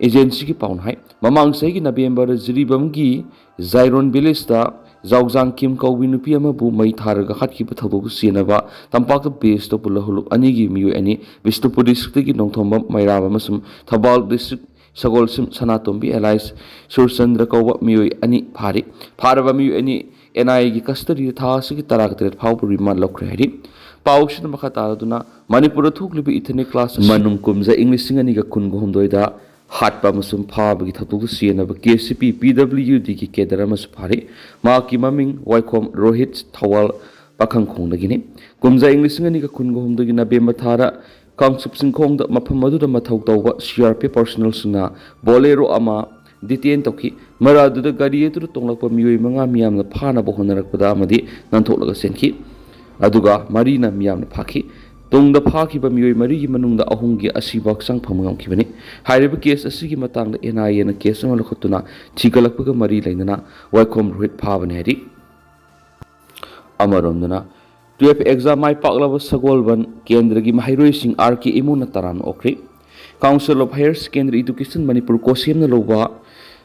agencyꯒꯤ ꯄꯥꯎꯅ ꯍꯥꯏ, ꯃꯃꯥꯡ ꯆꯍꯤꯒꯤ ꯅꯕꯦꯝꯕꯔ ꯖꯤꯔꯤꯕꯥꯝꯒꯤ ꯖꯥꯏꯔꯣꯟ villageꯇ ꯖꯥꯎꯖꯥꯡ ꯀꯤꯝ ꯀꯧꯕꯤ ꯅꯨꯄꯤ ꯑꯃꯕꯨ ꯃꯩ ꯊꯥꯔꯒ ꯍꯥꯠꯈꯤꯕ ꯊꯧꯗꯣꯛꯇ ꯆꯦꯟꯅꯕ ꯇꯝꯄꯥꯛꯇ base ꯇꯧꯕ ꯂꯍꯨꯂꯨꯞ ꯑꯅꯤꯒꯤ ꯃꯤꯑꯣꯏ ꯑꯅꯤ, ꯕꯤꯁꯅꯨꯄꯨꯔ districtꯀꯤ ꯅꯣꯡꯊꯣꯝꯕꯝ ꯃꯩꯔꯥꯕ ꯑꯃꯁꯨꯡ ꯊꯧꯕꯥꯜ district ꯁꯒꯣꯜꯁꯤꯝ ꯁꯅꯥꯇꯣꯝꯕꯤ alias ꯁꯨꯔꯆꯟꯗ꯭ꯔ ꯀꯧꯕ ꯃꯤꯑꯣꯏ ꯑꯅꯤ ꯐꯥꯔꯤ꯫ ꯐꯥꯔꯕ ꯃꯤꯑꯣꯏ ꯑꯅꯤ NIAꯒꯤ custodyꯗ ꯊꯥ ꯑꯁꯤꯒꯤ ꯇꯔꯥꯇꯔꯦꯠ ꯐꯥꯎꯕ remand ꯂꯧꯈ꯭ꯔꯦ ꯍꯥꯏꯔꯤ꯫ ꯄꯥꯎꯁꯤꯅ ꯃꯈꯥ ꯇꯥꯔꯗꯨꯅ, ꯃꯅꯤꯄꯨꯔꯗ ꯊꯣꯛꯂꯤꯕ ethnic clash ꯑꯁꯤ ꯃꯅꯨꯡ ꯀꯨꯝꯖꯥ ꯏꯪ ꯂꯤꯁꯤꯡ ꯑꯅꯤꯒ ꯀꯨꯟꯒ ꯍꯨꯝꯗꯣꯏꯗ ꯍꯥꯠꯄ ꯑꯃꯁꯨꯡ ꯐꯥꯕꯒꯤ ꯊꯧꯗꯣꯛꯇ ꯆꯦꯟꯅꯕ KCP PWDꯒꯤ cadre ꯑꯃꯁꯨ ꯐꯥꯔꯤ꯫ ꯃꯍꯥꯛꯀꯤ ꯃꯃꯤꯡ ꯋꯥꯏꯈꯣꯝ ꯔꯣꯍꯤꯠ, ꯊꯧꯕꯥꯜ ꯄꯥꯈꯪꯈꯣꯡꯗꯒꯤꯅꯤ꯫ ꯀꯨꯝꯖꯥ ꯏꯪ ꯂꯤꯁꯤꯡ ꯑꯅꯤꯒ ꯀꯨꯟꯒ ꯍꯨꯝꯗꯣꯏꯒꯤ ꯅꯕꯦꯝꯕꯔ ꯊꯥꯗ ꯀꯥꯡꯆꯨꯞ ꯆꯤꯡꯈꯣꯡꯗ ꯃꯐꯝ ꯑꯗꯨꯗ ꯃꯊꯧ ꯇꯧꯕ CRPF personnelꯁꯤꯡꯅ Bolero ꯑꯃ detain ꯇꯧꯈꯤ꯫ ꯃꯔꯛ ꯑꯗꯨꯗ ꯒꯥꯔꯤ ꯑꯗꯨꯗ ꯇꯣꯡꯂꯛꯄ ꯃꯤꯑꯣꯏ ꯃꯉꯥ ꯃꯤꯌꯥꯝꯅ ꯐꯥꯅꯕ ꯍꯣꯠꯅꯔꯛꯄꯗ ꯑꯃꯗꯤ ꯅꯥꯟꯊꯣꯛꯂꯒ ꯆꯦꯟꯈꯤ꯫ ꯑꯗꯨꯒ ꯃꯔꯤꯅ ꯃꯤꯌꯥꯝꯅ ꯐꯥꯈꯤ꯫ ꯇꯨꯡꯗ ꯐꯥꯈꯤꯕ ꯃꯤꯑꯣꯏ ꯃꯔꯤꯒꯤ ꯃꯅꯨꯡꯗ ꯑꯍꯨꯝꯒꯤ ꯑꯁꯤꯕ ꯍꯛꯆꯥꯡ ꯐꯕ ꯉꯝꯈꯤꯕꯅꯤ꯫ ꯍꯥꯏꯔꯤꯕ case ꯑꯁꯤꯒꯤ ꯃꯇꯥꯡꯗ NIAꯅ case ꯑꯃ ꯂꯧꯈꯠꯇꯨꯅ ꯊꯤꯒꯠꯂꯛꯄꯒ ꯃꯔꯤ ꯂꯩꯅꯅ ꯋꯥꯏꯈꯣꯝ ꯔꯣꯍꯤꯠ ꯐꯥꯕꯅꯤ ꯍꯥꯏꯔꯤ꯫ ꯑꯃꯔꯣꯝꯗꯅ, twelve exam ꯃꯥꯏ ꯄꯥꯛꯂꯕ ꯁꯒꯣꯜꯕꯟ ꯀꯦꯟꯗ꯭ꯔꯒꯤ ꯃꯍꯩꯔꯣꯏꯁꯤꯡ RK ꯏꯃꯣꯅ ꯇꯔꯥꯝꯅ ꯑꯣꯛꯈ꯭ꯔꯤ꯫ Council of Higher Secondary Education Manipur, COHSEMꯅ ꯂꯧꯕ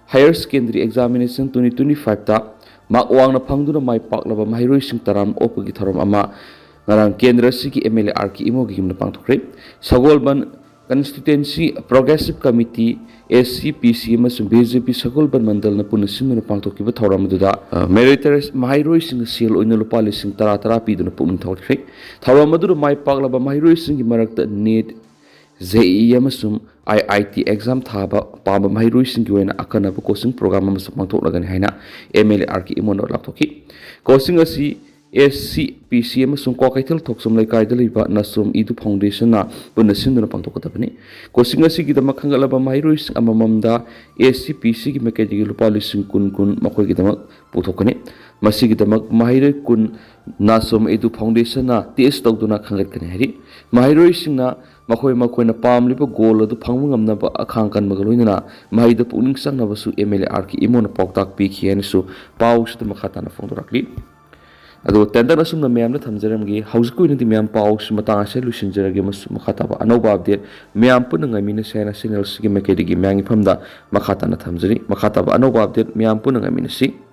Higher Secondary Examination twenty twenty fiveꯇ mark ꯋꯥꯡꯅ ꯐꯪꯗꯨꯅ ꯃꯥꯏ ꯄꯥꯛꯂꯕ ꯃꯍꯩꯔꯣꯏꯁꯤꯡ ꯇꯔꯥꯝꯅ ꯑꯣꯛꯄꯒꯤ ꯊꯧꯔꯝ ꯑꯃ ꯉꯔꯥꯡ ꯀꯦꯟꯗ꯭ꯔ ꯑꯁꯤꯒꯤ MLA RK ꯏꯃꯣꯒꯤ ꯌꯨꯝꯗ ꯄꯥꯡꯊꯣꯛꯈ꯭ꯔꯦ꯫ ꯁꯒꯣꯜꯕꯟ Constituency Progressive Committee, SCPC ꯑꯃꯁꯨꯡ BJP ꯁꯒꯣꯜꯕꯟ ꯃꯟꯗꯜꯅ ꯄꯨꯟꯅ ꯁꯤꯟꯗꯨꯅ ꯄꯥꯡꯊꯣꯛꯈꯤꯕ ꯊꯧꯔꯝ ꯑꯗꯨꯗ, ꯑ, meritorious ꯃꯍꯩꯔꯣꯏꯁꯤꯡꯗ ꯁꯦꯜ ꯑꯣꯏꯅ ꯂꯨꯄꯥ ꯂꯤꯁꯤꯡ ꯇꯔꯥ ꯇꯔꯥ ꯄꯤꯗꯨꯅ ꯄꯨꯛꯅꯤꯡ ꯊꯧꯒꯠꯈ꯭ꯔꯦ꯫ ꯊꯧꯔꯝ ꯑꯗꯨꯗ ꯃꯥꯏ ꯄꯥꯛꯂꯕ ꯃꯍꯩꯔꯣꯏꯁꯤꯡꯒꯤ ꯃꯔꯛꯇ NEET ꯖꯦ ꯏ ꯑꯃꯁꯨꯡ ꯑꯥꯏ ꯑꯥꯏ ꯇꯤ ꯑꯦꯛꯖꯥꯝ ꯊꯥꯕ ꯄꯥꯝꯕ ꯃꯍꯩꯔꯣꯏꯁꯤꯡꯒꯤ ꯑꯣꯏꯅ ꯑꯀꯟꯅꯕ ꯀꯣꯆꯤꯡ ꯄ꯭ꯔꯣꯒ꯭ꯔꯥꯝ ꯑꯃꯁꯨ ꯄꯥꯡꯊꯣꯛꯂꯒꯅꯤ ꯍꯥꯏꯅ ꯑꯦꯝ ꯑꯦꯜ ꯑꯦ ꯑꯥꯔ ꯀꯦ ꯏꯃꯣꯅ ꯂꯥꯎꯊꯣꯛꯈꯤ꯫ ꯀꯣꯆꯤꯡ ꯑꯁꯤ ꯑꯦꯁ ꯁꯤ ꯄꯤ ꯁꯤ ꯑꯃꯁꯨꯡ ꯀ꯭ꯋꯥꯀꯩꯊꯦꯜ ꯊꯣꯛꯆꯣꯝ ꯂꯩꯀꯥꯏꯗ ꯂꯩꯕ ꯅꯥꯆꯣꯝ ꯏꯗꯨ ꯐꯥꯎꯟꯗꯦꯁꯟꯅ ꯄꯨꯟꯅ ꯁꯤꯟꯗꯨꯅ ꯄꯥꯡꯊꯣꯛꯀꯗꯕꯅꯤ꯫ ꯀꯣꯆꯤꯡ ꯑꯁꯤꯒꯤꯗꯃꯛ ꯈꯟꯒꯠꯂꯕ ꯃꯍꯩꯔꯣꯏꯁꯤꯡ ꯑꯃꯃꯝꯗ ꯑꯦꯁ ꯁꯤ ꯄꯤ ꯁꯤꯒꯤ ꯃꯥꯏꯀꯩꯗꯒꯤ ꯂꯨꯄꯥ ꯂꯤꯁꯤꯡ ꯀꯨꯟ ꯀꯨꯟ ꯃꯈꯣꯏꯒꯤꯗꯃꯛ ꯄꯨꯊꯣꯛꯀꯅꯤ꯫ ꯃꯁꯤꯒꯤꯗꯃꯛ ꯃꯍꯩꯔꯣꯏ ꯀꯨꯟ ꯅꯥꯆꯣꯝ ꯏꯗꯨ ꯐꯥꯎꯟꯗꯦꯁꯟꯅ ꯇꯦꯁ ꯇꯧꯗꯨꯅ ꯈꯟꯒꯠꯀꯅꯤ ꯍꯥꯏꯔꯤ꯫ ꯃꯍꯩꯔꯣꯏꯁꯤꯡꯅ ꯃꯈꯣꯏ ꯃꯈꯣꯏꯅ ꯄꯥꯝꯂꯤꯕ ꯒꯣꯜ ꯑꯗꯨ ꯐꯪꯕ ꯉꯝꯅꯕ ꯑꯈꯥꯡ ꯀꯟꯕꯒ ꯂꯣꯏꯅꯅ ꯃꯍꯩꯗ ꯄꯨꯛꯅꯤꯡ ꯆꯪꯅꯕꯁꯨ ꯑꯦꯝ ꯑꯦꯜ ꯑꯦ ꯑꯥꯔ ꯀꯦ ꯏꯃꯣꯅ ꯄꯥꯎꯇꯥꯛ ꯄꯤꯈꯤ ꯍꯥꯏꯅꯁꯨ ꯄꯥꯎꯁꯤꯗ ꯃꯈꯥ ꯇꯥꯅ ꯐꯣꯡꯗꯣꯔꯛꯂꯤ꯫ ꯑꯗꯨꯒ ꯇꯦꯟꯗꯟ ꯑꯁꯨꯝꯅ ꯃꯌꯥꯝꯗ ꯊꯝꯖꯔꯝꯒꯦ꯫ ꯍꯧꯖꯤꯛꯀꯤ ꯑꯣꯏꯅꯗꯤ ꯃꯌꯥꯝ ꯄꯥꯎꯁꯤ ꯃꯇꯥꯡ ꯑꯁꯤꯗ ꯂꯣꯏꯁꯤꯟꯖꯔꯒꯦ꯫ ꯃꯁꯨ-, ꯃꯈꯥ ꯇꯥꯕ ꯑꯅꯧꯕ ꯑꯞꯗꯦꯠ ꯃꯌꯥꯝ ꯄꯨꯟꯅ ꯉꯥꯏꯃꯤꯟꯅꯁꯤ ꯍꯥꯏꯅ ꯆꯦꯅꯦꯜꯁꯤꯒꯤ ꯃꯥꯏꯀꯩꯗꯒꯤ ꯃꯌꯥꯝꯒꯤ ꯐꯝꯗ ꯃꯈꯥ ꯇꯥꯅ ꯊꯝꯖꯔꯤ꯫ ꯃꯈꯥ ꯇꯥꯕ ꯑꯅꯧꯕ ꯑꯞꯗꯦꯠ ꯃꯌꯥꯝ ꯄꯨꯟꯅ ꯉꯥꯏꯃꯤꯟꯅꯁꯤ꯫